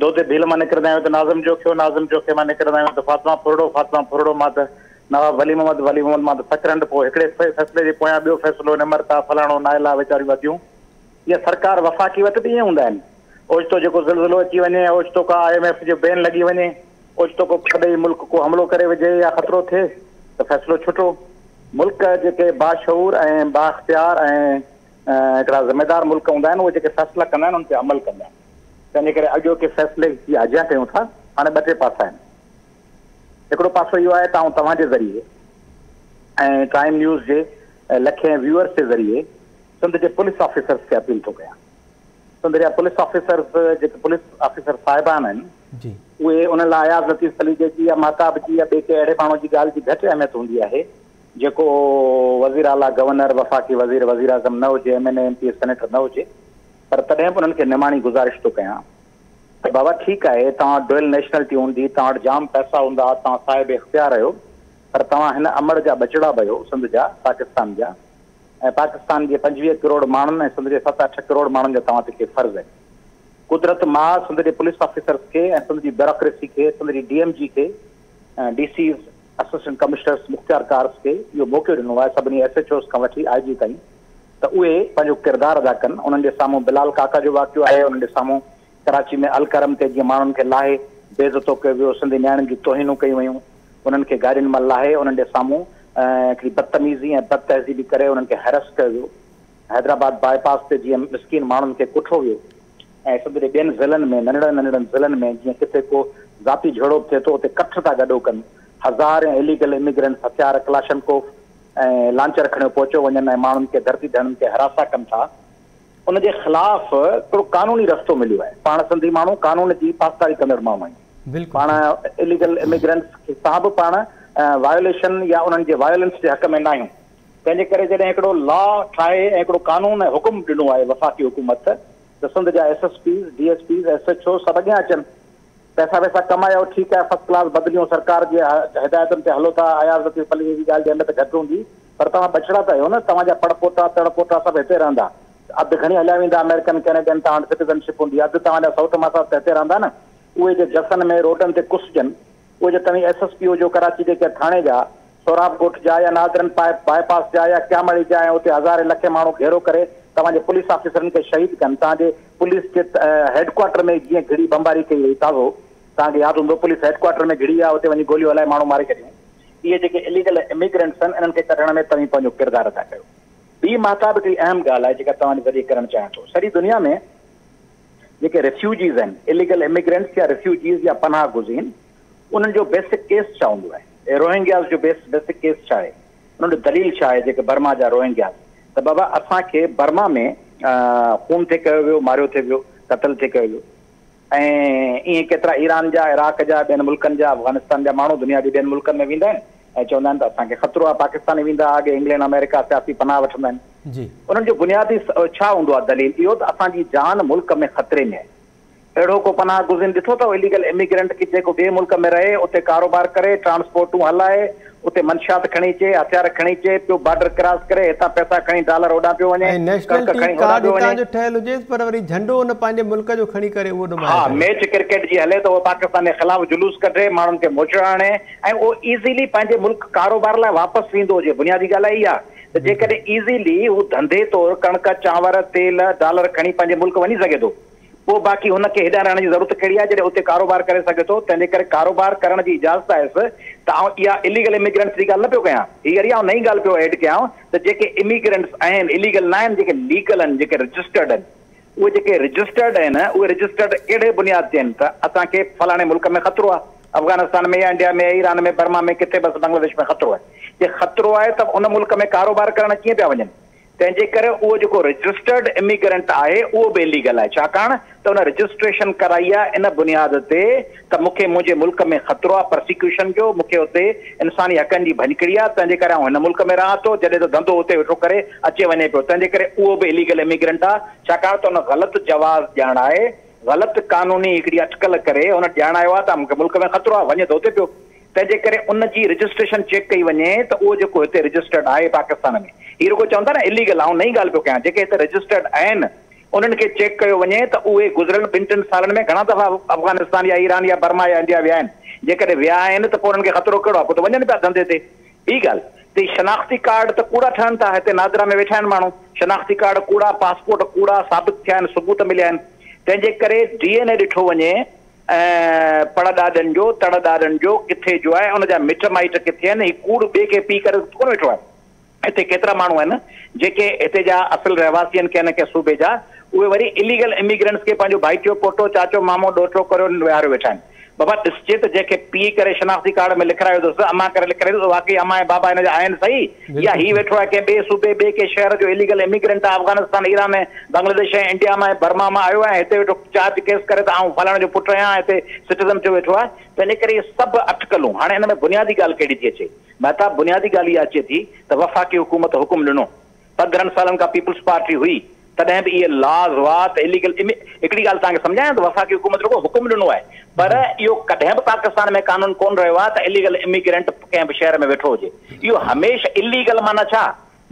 Speaker 4: دودي ڀيل مان نڪرندا آهيون ته ناظم جوکيو ناظم جوکيي مان نڪرندا آهيون ته فاطمه ڦرڙو فاطمه ڦرڙو مان ته نواب ولي محمد ولي محمد مان ته سڪرنڊ پوء هڪڙي فيصلي جي پويان ٻيو فيصلو نمرتا فلاڻو نائلا ويچاريون اديون يا سرڪار وفاقي وٽ به ائين هوندا آهن. اوچتو جيڪو زلزلو اچي وڃي يا اوچتو ڪا I M F جي بين لڳي وڃي، اوچتو ڪو پرڏيهي ملڪ ڪو حملو ڪري وجهي يا خطرو ٿئي ته فيصلو ڇٽو. ملڪ جيڪي باشعور ۽ بااختيار ۽ هڪڙا ذميدار ملڪ هوندا آهن، اهي جيڪي فيصلا ڪندا آهن ان تي عمل ڪندا آهن. تنهن جي ڪري اڄوڪي فيصلي جي آجيان ڪيون ٿا. هاڻي ٻه ٽي پاسا آهن. هڪڙو پاسو اهو آهي ته آئون توهان جي ذريعي ۽ ٽائيم نيوز جي لکين ويوئرس جي ذريعي سنڌ جي پوليس آفيسرز کي اپيل ٿو ڪيان. سنڌ جا پوليس آفيسرز جيڪي پوليس آفيسر صاحبان آهن اهي انهن لاء اياز لطيف پليجي جي يا مهتاب جي يا ٻئي ڪنهن اهڙي ماڻهو جي ڳالهه جي گهٽ اهميت هوندي آهي جيڪو وزير اعليٰ، گورنر، وفاقي وزير، وزيراعظم نه هجي، M N A, M P A, senator نه هجي پر تڏهن به انهن کي نماڻي گذارش ٿو ڪيان ته بابا ٺيڪ آهي توهان وٽ ڊوئل نيشنلٽي هوندي، توهان وٽ جام پئسا هوندا، توهان صاحب اختيار آهيو پر توهان هن امڙ جا ٻچڙا به آهيو سنڌ جا، پاڪستان جا ۽ پاڪستان جي 25 ڪروڙ ماڻهن ۽ سنڌ جي 7 8 ڪروڙ ماڻهن جا توهان تي ڪي فرض آهن. قدرت ماء سنڌ جي پوليس آفيسرز کي ۽ سنڌ جي بيوروڪريسي کي، سنڌ جي ڊي ايم جي کي، ڊي سيز، اسسٽنٽ ڪمشنرز، مختيار ڪارز کي اهو موقعو ڏنو آهي سڀني ايس ايڇ اوز کان وٺي آء جي تائين ته اهي پنهنجو ڪردار ادا ڪن. انهن جي سامهون بلال ڪاڪا جو واقعو آهي، انهن جي سامهون ڪراچي ۾ الڪرم تي جيئن ماڻهن کي لاهي بي عزتو ڪيو ويو، سنڌي نياڻين جون توهينون ڪيون ويون، انهن کي گاڏين مان لاهي انهن جي سامهون هڪڙي بدتميزي ۽ بدتهذيبي ڪري انهن کي هيرس ڪيو ويو. حيدرآباد باء پاس تي جيئن مسڪين ماڻهن کي ڪٺو ويو ۽ سنڌ جي ٻين ضلعن ۾ ننڍڙن ننڍڙن ضلعن ۾ جيئن ڪٿي ڪو ذاتي جهيڙو به ٿئي ٿو اتي ڪٺ ٿا گڏو ڪن، هزارين اليگل اميگرنٽس هٿيار ڪلاشنڪوف ۽ لانچر کڻيو پهچيو وڃن ۽ ماڻهن کي ڌرتي ڌڻين کي هراسان ڪن ٿا. ان جي خلاف هڪڙو قانوني رستو مليو آهي. پاڻ سنڌي ماڻهو قانون جي پاسداري ڪندڙ ماڻهو آهيون. پاڻ اليگل اميگرنٽس سان به پاڻ وايوليشن يا انهن جي وايولنس جي حق ۾ ناهيون. تنهن جي ڪري جڏهن هڪڙو لا ٺاهي ۽ هڪڙو قانون ۽ حڪم ڏنو آهي وفاقي حڪومت ته سنڌ جا S S Ps, D S Ps, S H Os سڀ اڳيان اچن. پئسا وئسا ڪمايو ٺيڪ آهي فرسٽ ڪلاس بدليون سرڪار جي هدايتن تي هلو ٿا اياز لطيف پليجي جي ڳالهه جي اهميت گهٽ هوندي پر توهان ٻچڙا ته آهيو نه توهان جا پڙ پوٽا تڙ پوٽا سڀ هتي رهندا اڌ کڻي هليا ويندا آمريڪن ڪينيڊين توهان وٽ سٽيزن شپ هوندي اڌ توهان جا سئوٽ ماسات ته هتي رهندا نه اهي جي گسن ۾ روڊن تي ڪسجن اهي جي توهين ايس ايس پي هجو ڪراچي جي ڪنهن ٿاڻي جا، سهراب ڳوٺ جا يا نادرن باء پاس جا يا ڪياماڙي جا ۽ اتي هزارين لکين ماڻهو گهيرو ڪري توهان جي پوليس آفيسرن کي شهيد ڪن، توهان جي پوليس جي هيڊ ڪوارٽر ۾ جيئن گهڙي بمباري ڪئي وئي تازو توهان کي ياد هوندو پوليس هيڊ ڪوارٽر ۾ گهڙي ويا اتي وڃي گوليون هلائي ماڻهو ماري ڇڏيون. اهي جيڪي اليگل اميگرنٽس آهن انهن کي ڪڍڻ ۾ توهين پنهنجو ڪردار ادا ڪيو. ٻي مهتاب هڪڙي اهم ڳالهه آهي جيڪا توهان جي ذريعي ڪرڻ چاهيان ٿو. سڄي دنيا ۾ جيڪي ريفيوجيز آهن، اليگل اميگرنٽس يا ريفيوجيز يا پناهه گزين، انهن جو بيسڪ ڪيس ڇا هوندو آهي؟ روهنگياز جو بيس بيسڪ ڪيس ڇا آهي؟ انهن جو دليل ڇا آهي جيڪي برما جا روهنگياز ته بابا اسان کي برما ۾ خون ٿي ڪيو ويو، ماريو ٿي ويو، قتل ٿي ڪيو ويو ۽ ائين ڪيترا ايران جا، عراق جا، ٻين ملڪن جا، افغانستان جا ماڻهو دنيا جي ٻين ملڪن ۾ ويندا آهن ۽ چوندا آهن ته اسان کي خطرو آهي پاڪستان ويندا اڳي انگلينڊ آمريڪا سياسي پناهه وٺندا آهن. انهن جو بنيادي ڇا هوندو آهي دليل اهو ته اسان جي جان ملڪ ۾ خطري ۾ آهي. اهڙو ڪو پناهه گزين ڏٺو اٿو اليگل اميگرنٽ کي جيڪو ٻئي ملڪ ۾ رهي اتي ڪاروبار ڪري ٽرانسپورٽون هلائي اتي منشيات کڻي اچي هٿيار کڻي اچي پيو بارڊر ڪراس ڪري هتان پئسا کڻي ڊالر هوڏانهن پيو وڃي
Speaker 1: ۽
Speaker 4: ڪڻڪ
Speaker 1: نيشنلٽي
Speaker 4: کڻي هوڏانهن
Speaker 1: ڪارڊ
Speaker 4: پيو وڃي.
Speaker 1: هتان جو ٺهيل هجيس پر وري جهنڊو ان پنهنجي ملڪ جو کڻي ڪري اهو
Speaker 4: ها
Speaker 1: نمايان ڪري.
Speaker 4: ميچ ڪرڪيٽ جي هلي ته اهو پاڪستان جي خلاف جلوس ڪڍي ماڻهن کي موچڙا هڻي ۽ اهو ايزيلي پنهنجي ملڪ ڪاروبار لاء واپس ويندو هجي بنيادي ڳالهه آهي اها ته جيڪڏهن ايزيلي هو ڌنڌي طور ڪڻڪ چانور تيل ڊالر کڻي پنهنجي ملڪ وڃي سگهي ٿو پوء باقي هن کي هيڏانهن رهڻ جي ضرورت ڪهڙي آهي جڏهن اتي ڪاروبار ڪري سگهي ٿو تنهن جي ڪري ڪاروبار ڪرڻ جي اجازت آهيس ته آئون اها اليگل اميگرنٽس جي ڳالهه نه پيو ڪيان هي وري آئون نئين ڳالهه پيو ايڊ ڪيان ته جيڪي اميگرنٽس آهن اليگل نه آهن جيڪي ليگل آهن جيڪي رجسٽرڊ آهن اهي جيڪي رجسٽرڊ آهن اهي رجسٽرڊ ڪهڙي بنياد تي آهن ته اسان کي فلاڻي ملڪ ۾ خطرو آهي افغانستان ۾ يا انڊيا ۾ ايران ۾ برما ۾ ڪٿي بس بنگلاديش ۾ خطرو آهي جي خطرو آهي ته ان ملڪ ۾ ڪاروبار ڪرڻ ڪيئن پيا وڃن تنهن جي ڪري اهو جيڪو رجسٽرڊ اميگرنٽ آهي اهو به اليگل آهي ڇاڪاڻ ته ان رجسٽريشن ڪرائي آهي ان بنياد تي ته مون کي منهنجي ملڪ ۾ خطرو آهي پرسيڪيوشن جو مون کي اتي انساني حقن جي ڀڃڪڙي آهي تنهن جي ڪري آئون هن ملڪ ۾ رهان ٿو جڏهن ته ڌنڌو اتي ويٺو ڪري اچي وڃي پيو تنهن جي ڪري اهو به اليگل اميگرنٽ آهي ڇاڪاڻ ته ان غلط جواز ڄاڻائي غلط قانوني هڪڙي اٽڪل ڪري ان ڄاڻايو آهي ته مون کي ملڪ ۾ خطرو آهي وڃي ته اتي پيو تنهن جي ڪري ان جي رجسٽريشن چيڪ ڪئي وڃي ته اهو جيڪو هتي رجسٽرڊ آهي پاڪستان ۾ هي رڳو چون ٿا نه اليگل آئون نئين ڳالهه پيو ڪيان جيڪي هتي رجسٽرڊ آهن انهن کي چيڪ ڪيو وڃي ته اهي گذريل ٻن ٽن سالن ۾ گهڻا دفعا افغانستان يا ايران يا برما يا انڊيا ويا آهن جيڪڏهن ويا آهن ته پوء انهن کي خطرو ڪهڙو آهي پوء ته وڃن پيا ڌنڌي تي ٻي ڳالهه ته هي شناختي ڪارڊ ته ڪوڙا ٺهن ٿا هتي نادرا ۾ ويٺا آهن ماڻهو شناختي ڪارڊ ڪوڙا پاسپورٽ ڪوڙا ثابت ٿيا آهن ثبوت مليا آهن تنهن جي ڪري ڊي اين اي ڏٺو وڃي ۽ پڙ ڏاڏن جو، تڙ ڏاڏن جو، ڪٿي جو آهي، ان جا مٽ مائٽ ڪٿي آهن، هي ڪوڙ ٻئي کي پي ڪري ڪونه ويٺو آهي. هتي ڪيترا ماڻهو آهن جيڪي هتي جا اصل رهواسي آهن ڪنهن نه ڪنهن صوبي جا، اهي وري اليگل اميگرنٽس کي پنهنجو ڀائٽيو، پوٽو، چاچو، مامو، ڏوهٽو ڪريو ويهاريو ويٺا آهن. بابا ڏسجي ته جنهن کي پيء ڪري شناختي ڪارڊ ۾ لکرايو اٿس، امان ڪري لکرايو اٿس، واقعي امان ۽ بابا هن جا آهن صحيح يا هي ويٺو آهي ڪنهن ٻئي صوبي، ٻئي ڪنهن شهر جو اليگل اميگرنٽ آهي، افغانستان، ايران ۽ بنگلاديش ۽ انڊيا مان ۽ برما مان آيو آهي ۽ هتي ويٺو چارج ڪيس ڪري ته آئون فلاڻي جو پٽ آهيان ۽ هتي سٽيزن ٿيو ويٺو آهي. تنهنجي ڪري اهي سڀ اٽڪلون هاڻي ان ۾ بنيادي ڳالهه ڪهڙي ٿي اچي؟ مهتاب، بنيادي ڳالهه اها اچي ٿي ته وفاقي حڪومت حڪم ڏنو. 15 سالن کان پيپلز پارٽي هئي، تڏهن به اهي لاز هئا ته اليگل امي هڪڙي ڳالهه توهان کي سمجهايان ته وفاقي حڪومت رڳو حڪم ڏنو آهي پر اهو ڪڏهن به پاڪستان ۾ قانون ڪونه رهيو آهي ته اليگل اميگرنٽ ڪنهن به شهر ۾ ويٺو هجي. اهو هميشه اليگل معنيٰ ڇا؟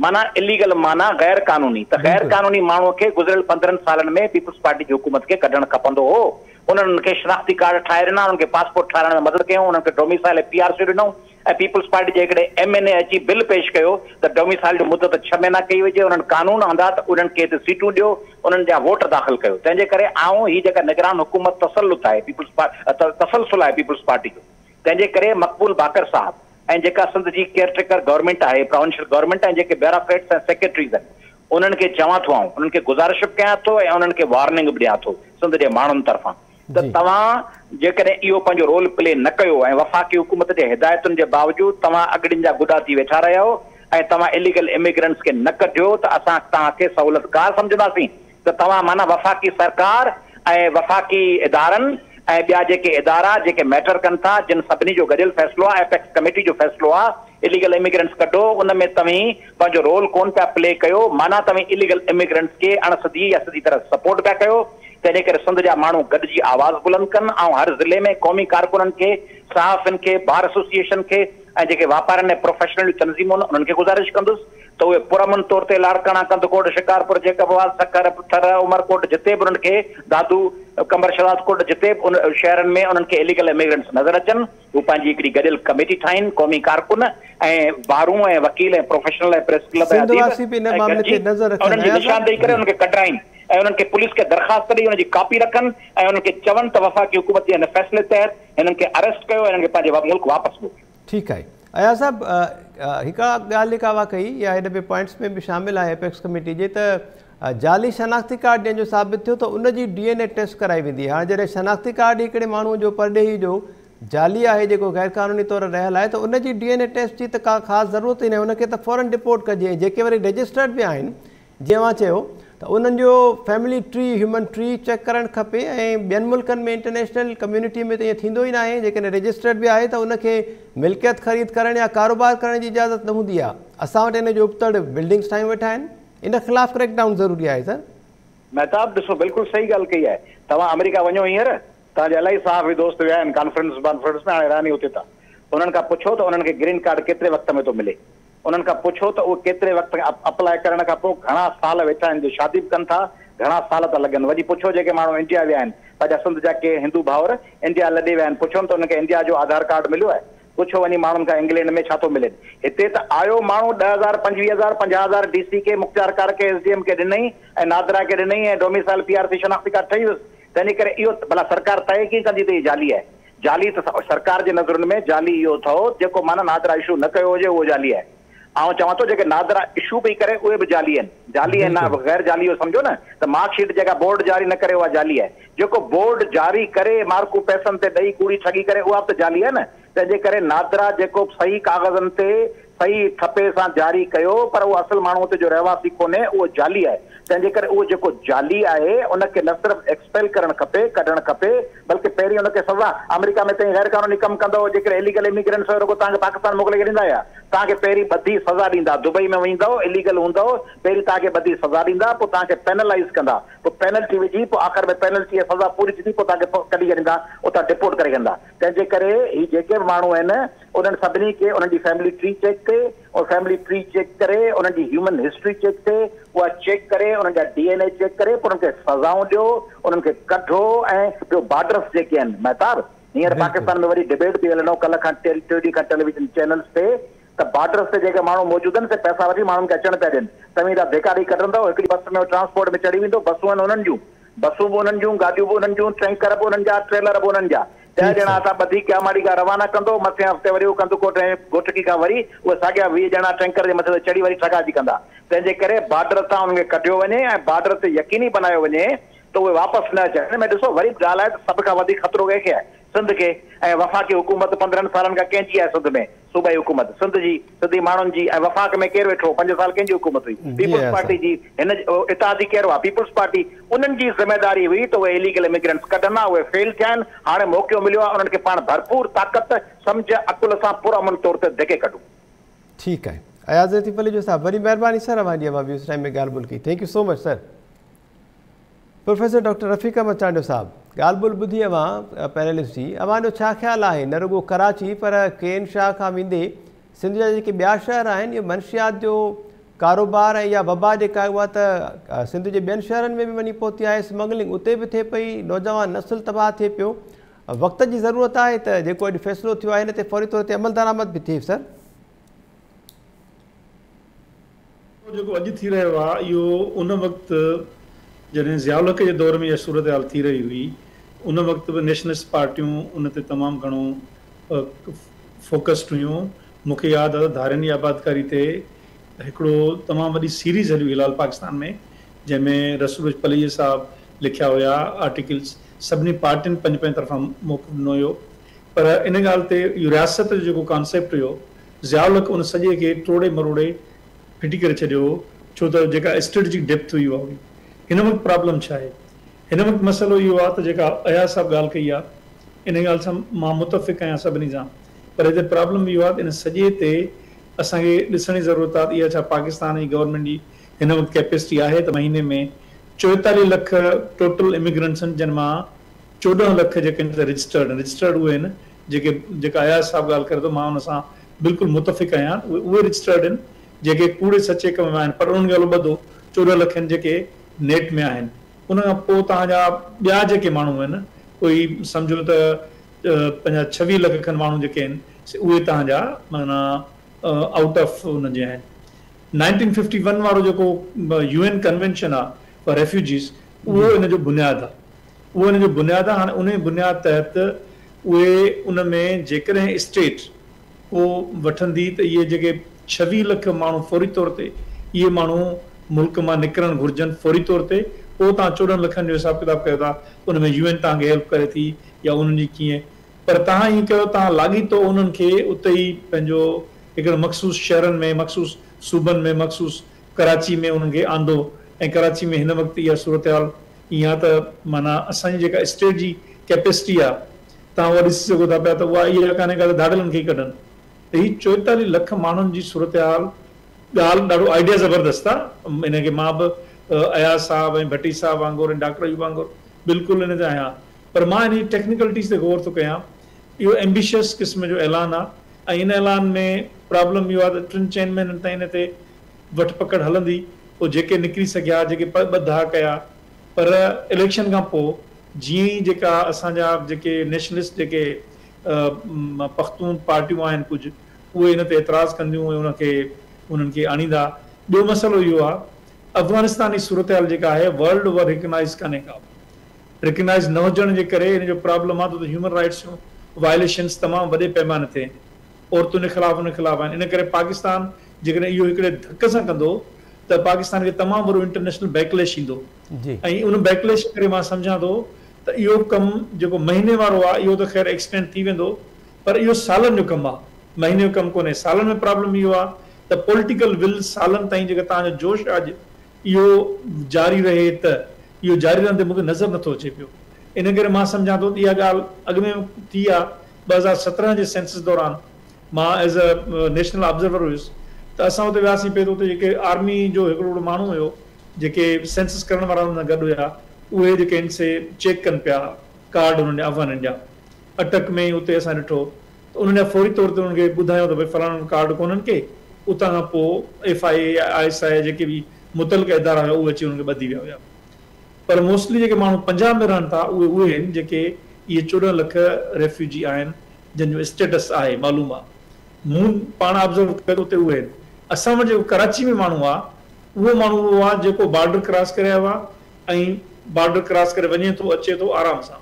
Speaker 4: معنيٰ اليگل معنيٰ غير قانوني ته غير قانوني ماڻهوء کي گذريل 15 سالن ۾ پيپلز پارٽي جي حڪومت کي ڪڍڻ کپندو هو. انهن انهن کي شناختي ڪارڊ ٺاهي ڏنا، انهن کي پاسپورٽ ٺاهرائڻ ۾ مدد ڪيائون، انهن کي ڊوميسائل ۽ پي آر سي ڏنائون ۽ پيپلز پارٽي جي هڪڙي ايم اين اي اچي بل پيش ڪيو ته ڊوميسائل جو مدت ڇهه مهينا ڪئي وڃي، انهن قانون آندا ته انهن کي هتي سيٽون ڏيو، انهن جا ووٽ داخل ڪيو. تنهن جي ڪري آئون هي جيڪا نگران حڪومت تسلط آهي پيپلز تسلسل آهي پيپلز پارٽي جو، تنهن جي ڪري مقبول باقر صاحب ۽ جيڪا سنڌ جي ڪيئر ٽيڪر گورنمينٽ آهي، پراونشل گورنمينٽ ۽ جيڪي بيوروڪريٽس ۽ سيڪريٽريز آهن انهن کي چوان ٿو آئون انهن کي گذارش به ڪيان ٿو ۽ انهن کي وارننگ به ڏيان ٿو سنڌ جي ماڻهن طرفان ته توهان جيڪڏهن اهو پنهنجو رول پلي نه ڪيو ۽ وفاقي حڪومت جي هدايتن جي باوجود توهان اڳڙين جا گڏا ٿي ويٺا رهيا آهيو ۽ توهان اليگل اميگرنٽس کي نه ڪڍيو ته اسان توهان کي سهولتڪار سمجهنداسين ته توهان معنيٰ وفاقي سرڪار ۽ وفاقي ادارن ۽ ٻيا جيڪي ادارا جيڪي ميٽر ڪن ٿا جن سڀني جو گڏيل فيصلو آهي ايپيڪس ڪميٽي جو فيصلو آهي اليگل اميگرنٽس ڪڍو ان ۾ توهين پنهنجو رول ڪون پيا پلي ڪيو معنيٰ توهين اليگل اميگرنٽس کي اڻ سڌي يا سڌي طرح سپورٽ پيا ڪيو تنهنجي ڪري سنڌ جا ماڻهو گڏجي آواز بلند ڪن. آئون هر ضلعي ۾ قومي ڪارڪنن کي، صحافين کي، بار ايسوسيئيشن کي ۽ جيڪي واپارين ۽ پروفيشنل جون تنظيمون آهن انهن کي گذارش ڪندس ته اهي پرامن طور تي لاڙڪاڻا، ڪنڌڪوٽ، شڪارپور، جيڪب آباد، سکر، ٿر، عمرڪوٽ جتي به انهن کي دادو، قمبر شهدادڪوٽ جتي به ان شهرن ۾ انهن کي اليگل اميگرنٽس نظر اچن هو پنهنجي هڪڙي گڏيل ڪميٽي ٺاهين قومي ڪارڪن ۽ بارون ۽ وڪيل ۽ پروفيشنل ۽ پريس ڪلب ۽
Speaker 1: سنڌ
Speaker 4: اديب
Speaker 1: واسي به ان
Speaker 4: ۽
Speaker 1: معاملي
Speaker 4: گڏجي
Speaker 1: تي نظر رکن
Speaker 4: انهن جي
Speaker 1: اياز صاحب
Speaker 4: نشاندهي ڪري
Speaker 1: جي.
Speaker 4: انهن کي ڪڍرائين. ۽ انهن کي پوليس کي درخواست ڏئي ان جي ڪاپي رکن ۽ انهن کي چون ته وفاقي حڪومت جي هن فيصلي تحت هنن کي اريسٽ ڪيو ۽ هنن کي پنهنجي ملڪ واپس موڪليو.
Speaker 1: ٺيڪ آهي اياز صاحب هڪ ڳالهه جيڪا اوهان ڪئي اها هن ۾ پوائنٽس ۾ به شامل آهي ايپيڪس ڪميٽي جي ته جعلي شناختي ڪارڊ جنهن جو ثابت ٿيو ته ان جي ڊي اين اي ٽيسٽ ڪرائي ويندي هاڻي جڏهن شناختي ڪارڊ ئي هڪڙي ماڻهو جو پرڏيهي جو جعلي آهي جيڪو غير قانوني طور رهيل آهي ته ان جي ڊي اين اي ٽيسٽ جي ته ڪا خاص ضرورت ئي ناهي ان کي ته فورن ڊپورٽ ڪجي ۽ جيڪي وري رجسٽرڊ به آهن جيئن اوهان چيو ته انهن جو family tree human tree check ڪرڻ کپي ۽ ٻين ملڪن ۾ انٽرنيشنل ڪميونٽي ۾ ته ائين ٿيندو ئي ناهي جيڪڏهن رجسٽرڊ به آهي ته ان کي ملڪيت خريد ڪرڻ يا ڪاروبار ڪرڻ جي اجازت نه هوندي آهي اسان وٽ ان جو ابتڙ بلڊنگس ٺاهيون ويٺا آهن ان خلاف ڪريڪ ڊائون ضروري آهي سر.
Speaker 4: مهتاب ڏسو بلڪل صحيح ڳالهه ڪئي آهي توهان آمريڪا وڃو هينئر توهان جا الاهي صحافي دوست ويا آهن ڪانفرنس بانفرنس ۾ هاڻي رهن ئي اتي ٿا انهن کان پڇو ته انهن کي گرين ڪارڊ ڪيتري وقت ۾ ٿو ملي انهن کان پڇو ته اهي ڪيتري وقت کان اپلاء ڪرڻ کان پوء گهڻا سال ويٺا آهن جو شادي به ڪن ٿا گهڻا سال ٿا لڳن وڃي پڇو جيڪي ماڻهو انڊيا ويا آهن پنهنجا سنڌ جا ڪي هندو ڀائر انڊيا لڏي ويا آهن پڇون ته انهن کي انڊيا جو آڌار ڪارڊ مليو آهي پڇو وڃي ماڻهن کان انگلينڊ ۾ ڇا ٿو ملين هتي ته آيو ماڻهو 10,000 25,000 50,000 ڊي سي کي مختيارڪار کي ايس ڊي ايم کي ڏنئي ۽ نادرا کي ڏنئي ۽ ڊوميسائل پي آر سي شناختي ڪارڊ ٺهي ويس تنهنجي ڪري اهو ڀلا سرڪار طئي ڪيئن ڪندي ته هي جعلي آهي جعلي ته سرڪار جي نظرن ۾ جعلي اهو اٿئو جيڪو معنيٰ نادرا اشو نه ڪيو هجي اهو جعلي آهي. آئون چوان ٿو جيڪي نادرا اشو پئي ڪري اهي به جعلي آهن. جعلي ۽
Speaker 1: بلڪل.
Speaker 4: غير جعلي اهو سمجهو نه ته مارڪ شيٽ جيڪا بورڊ جاري نه ڪري اها جعلي آهي. جيڪو بورڊ جاري ڪري مارڪون پئسن تي ڏئي ڪوڙي ٺڳي ڪري اها به ته جعلي آهي نه. تنهن جي ڪري نادرا جيڪو صحيح ڪاغذن تي صحيح ٺپي سان جاري ڪيو پر اهو اصل ماڻهو اتي جو رهواسي ڪونهي اهو جعلي آهي تنهن جي ڪري اهو جيڪو جعلي آهي ان کي نه صرف ايڪسپيل ڪرڻ کپي ڪڍڻ کپي بلڪه پهرين ان کي سزا آمريڪا ۾ توهين غير قانوني ڪم ڪندؤ جيڪڏهن اليگل اميگرنٽس آهيو رڳو توهان کي پاڪستان موڪلي ڇڏيندا يا توهان کي پهرين ٻڌي سزا ڏيندا دبئي ۾ ويندؤ اليگل هوندؤ پهرين توهان کي ٻڌي سزا ڏيندا پوء توهان کي پينلائيز ڪندا پوء پينلٽي وجهي پوء آخر ۾ پينلٽي ۽ سزا پوري ٿيندي پوء توهان کي ڪڍي ڇڏيندا اتان ڊپورٽ ڪري ڇڏيندا تنهن جي ڪري هي جيڪي به ماڻهو آهن انهن سڀني کي انهن جي فيملي ٽري چيڪ ٿئي ۽ فيملي ٽري چيڪ ڪري انهن جي هيومن هسٽري چيڪ ٿئي اها چيڪ ڪري انهن جا ڊي اين اي چيڪ ڪري پوء انهن کي سزائون ڏيو انهن کي ڪڍو ۽ ٻيو بارڊرس جيڪي آهن مهتاب هينئر پاڪستان ۾ وڏي ڊبيٽ پئي هلي نو ڪلهه کان ٽي ڏينهن کان ٽيليويزن چينلز تي ته بارڊرس تي جيڪي ماڻهو موجود آهن سي پئسا وٺي ماڻهن کي اچڻ پيا ڏين. توهين ٿا ڌڪا ڏئي ڪڍندؤ، هڪڙي بس ۾ ٽرانسپورٽ ۾ چڙهي ويندو، بسون آهن انهن جون، بسون به انهن جون، گاڏيون به انهن جون، ٽينڪر به انهن جا، ٽريلر به انهن جا. 10 ڄڻا اسان ٻڌي ڪياماڙي کان روانا ڪندو، مٿين هفتي وري هو ڪنڌڪوٽ ۽ گهوٽڪي کان وري اهي ساڳيا 20 ڄڻا ٽينڪر جي مٿي تي چڙهي وري ٺڳاجي ڪندا. تنهن جي ڪري بارڊر تان انهن کي ڪڍيو وڃي ۽ بارڊر تي يقيني بنايو وڃي ته اهي واپس نه اچن. ان ۾ ڏسو وري به ڳالهه آهي ته سڀ کان وڌيڪ خطرو ڪنهن کي آهي؟ سنڌ کي ۽ وفاقي حڪومت 15 سالن کان ڪنهن جي آهي سنڌ ۾؟ صوبائي حڪومت سنڌ جي، سنڌي ماڻهن جي ۽ وفاق ۾ ڪير ويٺو هو؟ پنج سال ڪنهن جي حڪومت هئي؟ پيپلز پارٽي جي. هن اتحادي ڪير هئا؟ Peoples party. انهن جي ذميداري هئي ته اهي اليگل اميگرنٽس ڪڍن ها، اهي فيل ٿيا آهن، هاڻي موقعو مليو آهي انهن کي پاڻ ڀرپور طاقت، سمجهه، عقل سان پرامن طور تي ڌڪي ڪڍون.
Speaker 1: ٺيڪ آهي اياز لطيف پليجو صاحب وڏي مهرباني سر اوهان جي اوهان ويوز ٽائيم ۾ ڳالهه ٻولهه ڪئي thank you so much sir. Professor doctor Rafiq Ahmed Chandio صاحب ڳالهه ٻولهه ٻڌي اوهان پينلسٽ جي اوهان جو ڇا خيال آهي نه رڳو ڪراچي پر ڪين شاهه کان ويندي سنڌ جا جيڪي ٻيا شهر آهن اهو منشيات جو ڪاروبار ۽ اها وبا جيڪا آهي اها ته سنڌ جي ٻين شهرن ۾ به وڃي پهتي آهي اسمگلنگ اتي به ٿئي پئي نوجوان نسل تباهه ٿئي پيو وقت جي ضرورت آهي ته جيڪو اڄ فيصلو ٿيو آهي ان تي فوري طور تي عملدرآمد به ٿئي سر.
Speaker 5: جيڪو اڄ ٿي رهيو آهي اهو ان وقت جڏهن ضياء الحق جي دور ۾ اها صورتحال ٿي رهي هئي ان وقت به نيشنلسٽ پارٽيون ان تي تمام گهڻو فوڪسڊ هيون. مون کي ياد آهي ته ڌارين جي آبادڪاري تي هڪڙو تمام وڏي سيريز هلي هئي هلال پاڪستان ۾ جنهن ۾ رسول بخش پليجي صاحب لکيا هيا آرٽيڪلز سڀني پارٽين پنهنجي پنهنجي طرفان موقف ڏنو هيو پر ان ڳالهه تي اهو رياست جو جيڪو ڪانسيپٽ هيو ضياء الحق ان سڄي کي ٽوڙي مروڙي ڦٽي ڪري ڇڏيو هو ڇو ته جيڪا اسٽريٽجڪ ڊيپٿ هئي اها هئي. هن وقت پرابلم ڇا آهي؟ هن وقت مسئلو اهو آهي ته جيڪا اياز صاحب ڳالهه ڪئي آهي ان ڳالهه سان مان متفق آهيان سڀني سان پر هتي پرابلم اهو آهي ته ان سڄي تي اسان کي ڏسڻ جي ضرورت آهي ته اها ڇا پاڪستان جي گورنمينٽ جي هن وقت ڪيپيسٽي آهي ته مهيني ۾ 44 لک ٽوٽل اميگرنٽس آهن جن مان 14 لک جيڪي آهن سي رجسٽرڊ آهن رجسٽرڊ اهي آهن جيڪي جيڪا اياز صاحب ڳالهه ڪري ٿو مان ان سان بلڪل متفق آهيان اهي اهي رجسٽرڊ آهن جيڪي ڪوڙي سچي ڪم ۾ آهن پر انهن کي هلو ٻڌو 14 لک آهن جيڪي نيٽ ۾ آهن ان کان پوء توهان جا ٻيا جيڪي ماڻهو آهن ڪوئي سمجهو ته پنهنجا 26 لک کن ماڻهو جيڪي آهن سي اهي توهان جا معنيٰ آئوٽ آف ان جي آهن نائنٽين ففٽي ون وارو جيڪو يو اين ڪنوينشن آهي فار ريفيوجيز اهو ان جو بنياد آهي اهو ان جو بنياد آهي هاڻي انهي بنياد تحت اهي ان ۾ جيڪڏهن اسٽيٽ ڪو وٺندي ته اهي جيڪي 26 لک ماڻهو فوري طور تي اهي ماڻهو ملڪ مان نڪرڻ گهرجن فوري طور تي پوء توهان 14 لکن جو حساب ڪتاب ڪيو ٿا ان ۾ يو اين توهان کي هيلپ ڪري ٿي يا انهن جي ڪيئن پر توهان ائين ڪيو توهان لاڳيتو انهن کي اتي ئي پنهنجو هڪڙن مخصوص شهرن ۾ مخصوص صوبن ۾ مخصوص ڪراچي ۾ انهن کي آندو ۽ ڪراچي ۾ هن وقت اها صورتحال ائين آ ته معنيٰ اسان جي جيڪا اسٽيٽ جي ڪيپيسٽي آ توهان اها ڏسي سگهو ٿا پيا ته اها اها ڪانهي ڪا ته ڌاڙيلن کي ئي ڪڍن ته هي 44 لک ماڻهن جي صورتحال ڳالهه ڏاڍو آئيڊيا زبردست آ ان کي مان به اياز صاحب ۽ ڀٽي صاحب وانگر ۽ ڊاڪٽر ايوب وانگر بلڪل ان تي آهيان پر مان ان جي ٽيڪنيڪلٽيز تي غور ٿو ڪيان اهو ايمبيشس قسم جو اعلان آ ۽ ان اعلان ۾ پرابلم اهو آ ته ٽن چئن مهينن تائين ان تي وٺ پڪڙ هلندي، پوء جيڪي نڪري سگهيا، جيڪي ٻڌا ڪيا، پر اليڪشن کان پوء جيئن ئي جيڪا اسان جا جيڪي نيشنلسٽ جيڪي پختون پارٽيون آهن ڪجهه اهي ان تي اعتراض ڪنديون ۽ ان کي انهن کي آڻيندا. ٻيو مسئلو اهو آهي افغانستان جي صورتحال جيڪا آهي ورلڊ اوور ريڪگنائيز ڪانهي ڪا ريڪگنائيز نه هجڻ جي ڪري ان جو پرابلم آهي ته هيومن رائيٽس جون وائليشنس تمام وڏي پيماني تي آهن. عورتن جي خلاف ان خلاف آهن ان ڪري پاڪستان جيڪڏهن اهو هڪڙي ڌڪ سان ڪندو ته پاڪستان کي تمام وڏو انٽرنيشنل بيڪليش ايندو ۽ ان بيڪليش ڪري مان سمجهان ٿو ته اهو ڪم جيڪو مهيني وارو آهي اهو ته خير ايڪسٽينڊ ٿي ويندو پر اهو سالن جو ڪم آهي مهيني جو ڪم ڪونهي سالن ۾ پرابلم اهو آهي ته پوليٽيڪل ول سالن تائين جيڪا توهان جو جوش آهي اڄ اهو جاري رهي ته اهو جاري رهندي مون کي نظر نٿو اچي پيو ان ڪري مان سمجهان ٿو ته اها ڳالهه اڳ ۾ ٿي آهي 2017 جي سينسس دوران مان ايز اي نيشنل آبزرور هيس ته اسان اتي وياسين پئي ته اتي جيڪي آرمي جو هڪڙو هڪڙو ماڻهو هيو جيڪي سينسس ڪرڻ وارا انهن سان گڏ هيا اهي جيڪي آهن سي چيڪ ڪن پيا ڪارڊ انهن جا افغانين جا اٽڪ ۾ اتي اسان ڏٺو ته انهن جا فوري طور تي انهن کي ٻڌايو ته ڀئي فلاڻن ڪارڊ ڪونهن ڪي اتان کان پوء ايف I اي يا I S I جيڪي به متعلقه ادارا هيا اهي اچي انهن کي ٻڌي ويا هيا. پر موسٽلي جيڪي ماڻهو پنجاب ۾ رهن ٿا اهي اهي آهن جيڪي اهي 14 لک ريفيوجي آهن جن جو اسٽيٽس آهي معلوم آهي مون پاڻ آبزرو ڪيو ته اتي اهي آهن اسان وٽ جيڪو ڪراچي ۾ ماڻهو آهي اهو ماڻهو اهو آهي جيڪو بارڊر ڪراس ڪري آيو آهي ۽ بارڊر ڪراس ڪري وڃي ٿو اچي ٿو آرام سان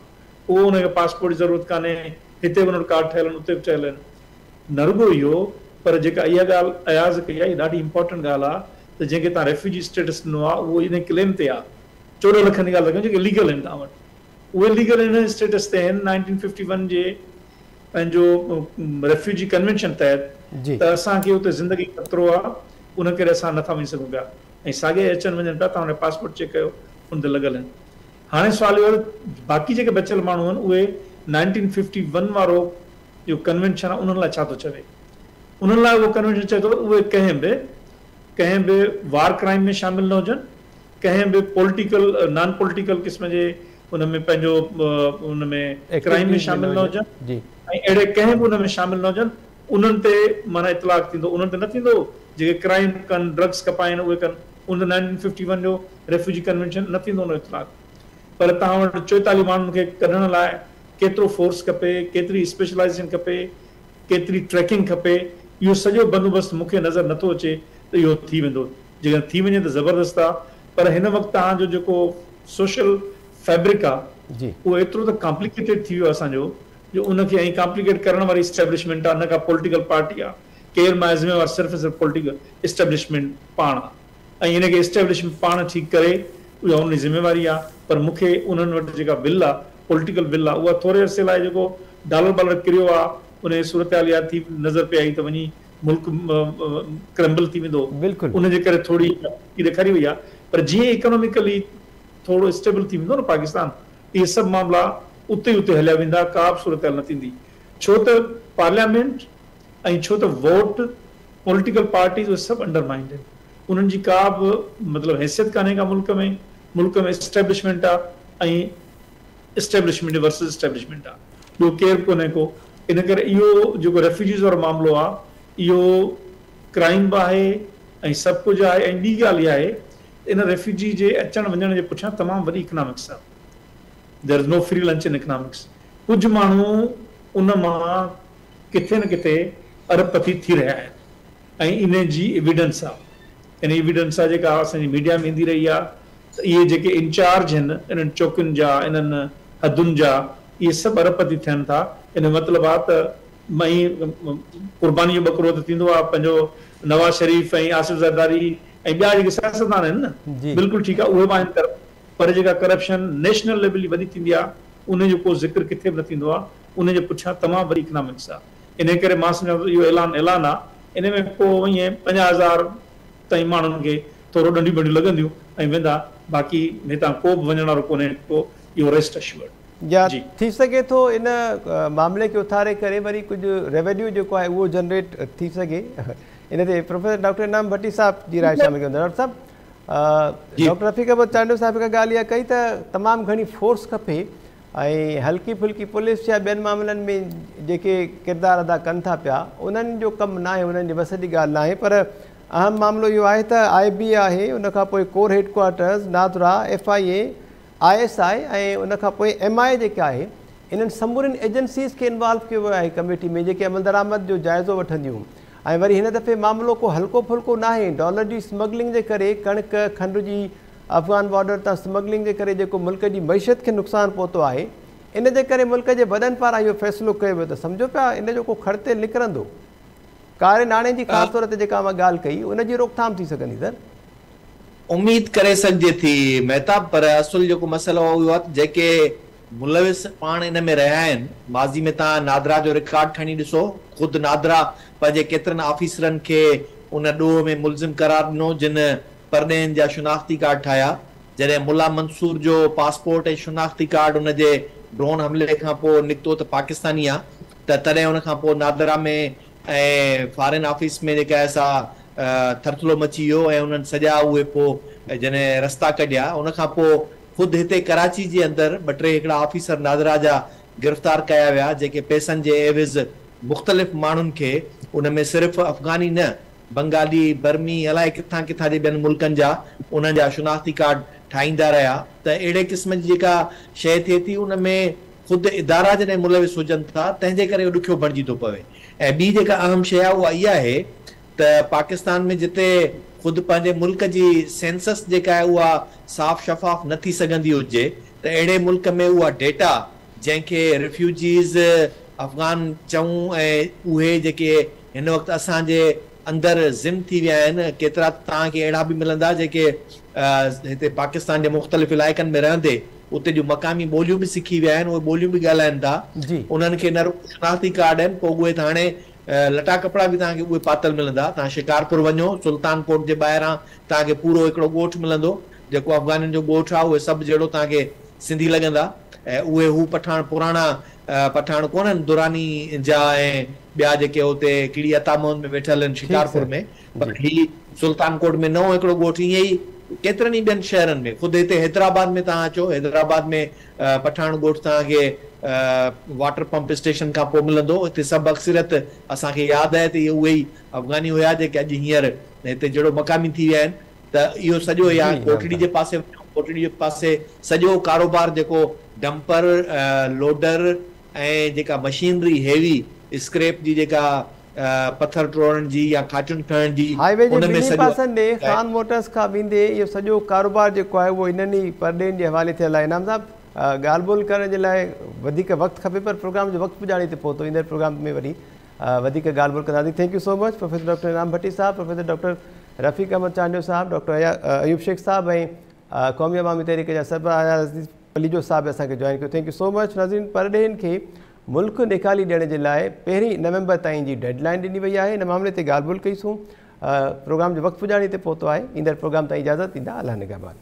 Speaker 5: اهو ان کي پاسپورٽ جي ضرورت ڪانهي، هتي به ان وٽ ڪارڊ ٺهيل آهن اتي به ٺهيل آهن. نه رڳو اهو پر جيڪا اها ڳالهه اياز ڪئي آهي اها ڏاڍي امپارٽنٽ ڳالهه آهي ته جنهن کي توهان ريفيوجي اسٽيٽس ڏنو آهي اهو ان ڪليم تي آهي. 14 لکن جي ڳالهه ٿا ڪيون جيڪي ليگل آهن توهان وٽ اهي ليگل ان اسٽيٽس تي آهن 1951 جي پنهنجو ريفيوجي ڪنوينشن تحت ته اسان کي اتي زندگي خطرو آهي ان ڪري اسان نٿا وڃي سگهون پيا ۽ ساڳيا ئي اچن وڃن پيا توهان ان پاسپورٽ چيڪ ڪيو ان تي لڳل آهن. هاڻي سوال اهو آهي ته باقي جيڪي بچيل ماڻهو آهن اهي 1951 وارو جو ڪنوينشن آهي انهن لاء ڇا ٿو چوي؟ انهن لاء اهو ڪنوينشن چوي ٿو ته اهي ڪنهن به ڪنهن به وار ڪرائيم ۾ شامل نه هجن، ڪنهن به پوليٽيڪل نان پوليٽيڪل قسم جي ان ۾ پنهنجو ان ۾ ڪرائيم ۾ شامل نه هجن ۽ اهڙي ڪنهن به ان ۾ شامل نه هجن انهن تي معنيٰ اطلاق ٿيندو انهن تي نه ٿيندو جيڪي ڪرائيم ڪن ڊرگس کپائين اهي ڪن ان تي 1951 جو ريفيوجي ڪنوينشن نه ٿيندو ان جو اطلاق پر توهان وٽ 44 ماڻهن کي ڪڍڻ لاء ڪيترو فورس کپي ڪيتري اسپيشلائيزيشن کپي ڪيتري ٽريڪنگ کپي اهو سڄو بندوبست مون کي نظر نٿو اچي ته اهو ٿي ويندو جيڪڏهن ٿي وڃي ته زبردست آ پر هن وقت توهان جو جيڪو سوشل فيبرڪ آ اهو ايترو ته ڪامپليڪيٽيڊ ٿي ويو آ اسان جو جو ان کي ۽ ڪامپليڪيٽ ڪرڻ واري اسٽيبلشمينٽ آ نه ڪا پوليٽيڪل پارٽي آ ڪير مان ذميوار صرف ۽ صرف پوليٽيڪل اسٽيبلشمينٽ پاڻ آ ۽ ان کي اسٽيبلشمينٽ پاڻ ٺيڪ ڪري اها ان جي ذميواري آ پر مون کي انهن وٽ جيڪا ول آ پوليٽيڪل ول آ اها ٿوري عرصي لاء جيڪو ڊالر بالر ڪريو آ ان جي صورتحال اها ٿي نظر پئي آئي ته وڃي ملڪ ڪرمبل ٿي ويندو ان جي ڪري ٿوري ڏيکاري وئي آ پر جيئن اڪاناميڪلي ٿورو اسٽيبل ٿي ويندو نه پاڪستان اهي سڀ معاملا اتي ئي اتي هليا ويندا ڪا به صورتحال نه ٿيندي ڇو ته پارليامينٽ ۽ ڇو ته ووٽ پوليٽيڪل پارٽيز اهي سڀ انڊر مائنڊ آهن انهن جي ڪا به مطلب حيثيت ڪانهي ڪا ملڪ ۾ ملڪ ۾ اسٽيبلشمينٽ آ ۽ اسٽيبلشمينٽ ورسز اسٽيبلشمينٽ آ ٻيو ڪير به ڪونهي ڪو ان ڪري اهو جيڪو ريفيوجيز وارو معاملو آ اهو ڪرائيم به آهي ۽ سڀ ڪجهه آهي ۽ ٻي ڳالهه اها آهي ته ان ريفيوجي جي اچڻ وڃڻ جي پٺيان تمام وڏي اڪنامڪس آ there is no free lunch in economics ڪجهه ماڻهو ان مان ڪٿي نه ڪٿي ارب پتي ٿي رهيا آهن ۽ ان جي ايويڊنس آ ان ايويڊنس آ جيڪا اسان جي ميڊيا ۾ ايندي رهي آ ته اهي جيڪي انچارج هن انهن چوڪين جا انهن حدن جا اهي سڀ ارب پتي ٿين ٿا ان جو مطلب آ ته ۽ قرباني جو ٻڪرو ته ٿيندو آ پنهنجو نواز شريف ۽ آصف زرداري ۽ ٻيا جيڪي سياستدان آهن نه بلڪل ٺيڪ آ اهي به آهن ڪرپٽ پر جيڪا ڪرپشن نيشنل ليول جي وڏي ٿيندي آ ان جو ڪو ذڪر ڪٿي به نه ٿيندو آ ان جي پٺيان تمام وڏي اڪنامڪس آ انهي ڪري مان سمجهان ٿو اهو اعلان اعلان آ ان ۾ ڪو ائين 50 هزار تائين ماڻهن کي ٿورو ڏنڊيون بنڊيون لڳنديون ۽ ويندا باقي هتان ڪو به وڃڻ وارو ڪونهي ڪو اهو ريسٽ اشورڊ.
Speaker 1: يا ٿي سگهي ٿو ان معاملي کي اٿاري ڪري وري ڪجهه ريونيو جيڪو آهي اهو جنريٽ ٿي سگهي ان تي پروفيسر ڊاڪٽر انعام ڀٽي صاحب جي راء شامل ڪيون ٿا ڊاڪٽر صاحب ڊاڪٽر رفيق احمد چانڊيو صاحب هڪ ڳالهه اها ڪئي ته تمام گهڻي فورس کپي ۽ هلڪي ڦلڪي پوليس يا ٻين معاملن ۾ جيڪي ڪردار ادا ڪن ٿا پيا انهن جو ڪم ناهي انهن جي وس جي ڳالهه ناهي پر اهم معاملو اهو آهي ته آء بي آهي ان کان پوء core headquarters NADRA F I A I S I ۽ ان کان پوء ايم I جيڪا آهي انهن سمورين ايجنسيز کي انوالو ڪيو ويو آهي ڪميٽي ۾ جيڪي عملدرآمد جو جائزو وٺنديون ۽ وري هن دفعي معاملو ڪو هلڪو ڦلڪو ناهي ڊالر جي سمگلنگ جي ڪري ڪڻڪ کنڊ جي افغان بارڊر تان سمگلنگ جي ڪري جيڪو ملڪ جي معيشت کي نقصان پهتو آهي ان جي ڪري ملڪ جي وڏن پاران اهو فيصلو ڪيو ويو ته سمجهو پيا ان جو ڪو کڙ تيل نڪرندو ڪاري ناڻي جي خاص طور تي جيڪا اوهان ڳالهه ڪئي ان جي روڪٿام ٿي سگهندي سر؟
Speaker 3: اميد ڪري سگهجي ٿي مهتاب پر اصل جيڪو مسئلو آهي اهو آهي ته جيڪي ملوث پاڻ ان ۾ رهيا آهن ماضي ۾ توهان نادرا جو رڪارڊ کڻي ڏسو خود نادرا پنهنجي ڪيترن آفيسرن کي ان ڏوهه ۾ ملزم قرار ڏنو جن پرڏيهين جا شناختي ڪارڊ ٺاهيا جڏهن ملا منصور جو پاسپورٽ ۽ شناختي ڪارڊ ان جي ڊرون حملي کان پوء نڪتو ته پاڪستاني آ ته تڏهن ان کان پوء نادرا ۾ ۽ فارين آفيس ۾ جيڪا آهي سا ٿرٿلو مچي ويو ۽ انهن سڄا اهي پوء جڏهن رستا ڪڍيا ان کان پوء خود هتي ڪراچي جي اندر ٻه ٽي هڪڙا آفيسر نادرا جا گرفتار ڪيا ويا جيڪي پئسن جي عيوض مختلف ماڻهن کي ان ۾ صرف افغاني نه بنگالي، برمي الائي ڪٿان ڪٿان جي ٻين ملڪن جا انهن جا شناختي ڪارڊ ٺاهيندا رهيا ته اهڙي قسم جي جيڪا شيء ٿئي ٿي ان ۾ خود ادارا جڏهن ملوث هجن ٿا تنهن جي ڪري اهو ڏکيو بڻجي ٿو پوي ۽ ٻي جيڪا اهم شيء آهي اها اها آهي ته پاڪستان ۾ جتي خود پنهنجي ملڪ جي سينسس جيڪا آهي اها صاف شفاف نه ٿي سگهندي هجي ته اهڙي ملڪ ۾ اها ڊيٽا جنهن کي ريفيوجيز افغان چئون ۽ اهي جيڪي هن وقت اسان جي اندر ضم ٿي ويا آهن، ڪيترا ته توهان کي اهڙا به ملندا جيڪي هتي پاڪستان جي مختلف علائقن ۾ رهندي اتي جون مقامي ٻوليون به سکي ويا آهن، اهي ٻوليون به ڳالهائن ٿا، انهن کي نه رڳو شناختي ڪارڊ آهن، پوء اهي ته هاڻي لٽا ڪپڙا به توهان کي اهي پاتل ملندا. توهان شڪارپور وڃو، سلطان ڪوٽ جي ٻاهران توهان کي پورو هڪڙو ڳوٺ ملندو، جيڪو افغانين جو ڳوٺ آهي، اهي سڀ جهڙو توهان کي سنڌي لڳندا ۽ اهي هو پٺاڻ پراڻا پٺاڻ ڪونهن دراني جا ۽ ٻيا جيڪي اتي ڪڙي عطا محمد ۾ ويٺل آهن شڪارپور ۾ پر هي سلطان ڪوٽ ۾ نئون هڪڙو ڳوٺ ائين ئي ڪيترن ئي ٻين شهرن ۾ خود هتي حيدرآباد ۾ توهان اچو حيدرآباد ۾ پٺاڻ ڳوٺ توهان کي واٽر پمپ اسٽيشن کان پوء ملندو هتي سڀ اڪثريت اسان کي ياد آهي ته اهي اهي ئي افغاني هيا جيڪي اڄ هينئر هتي جهڙو مقامي ٿي ويا آهن ته اهو سڄو يا ڪوٽڙي جي پاسي وڃو ڪوٽڙي جي پاسي سڄو ڪاروبار جيڪو ڊمپر لوڊر ۽ جيڪا مشينري هيوي اسڪريپ جي جيڪا پٿر ٽوڙڻ جي يا کاٽين کڻڻ جي
Speaker 1: هاء وي جي
Speaker 3: ان ۾
Speaker 1: ٻنهي
Speaker 3: سڄو
Speaker 1: پاسن ڏي خان موٽرس کان ويندي اهو سڄو ڪاروبار جيڪو آهي اهو انهن ئي پرڏيهين جي حوالي ٿيل آهي. انعام صاحب ڳالهه ٻولهه ڪرڻ جي لاء وڌيڪ وقت کپي پر پروگرام جو وقت پڄاڻي تي پهتو ايندڙ پروگرام ۾ وري وڌيڪ ڳالهه ٻولهه ڪنداسين thank you so much professor doctor Inam Bhatti صاحب پروفيسر ڊاڪٽر رفيق احمد چانڊيو صاحب ڊاڪٽر ايوب شيخ صاحب ۽ قومي عوامي تحريڪ جا سربراهه اياز عزيز پليجو صاحب به اسان کي جوائن ڪيو thank you so مچ ناظرين پرڏيهين کي ملڪ نيڪالي ڏيڻ جي لاء پهرين نومبر تائين جي ڊيڊ لائن ڏني وئي آهي ان معاملي تي ڳالهه ٻولهه ڪئي سون پروگرام جو وقت پڄاڻي تي پهتو آهي ايندڙ پروگرام تائين اجازت ڏيندا الله نگهبان.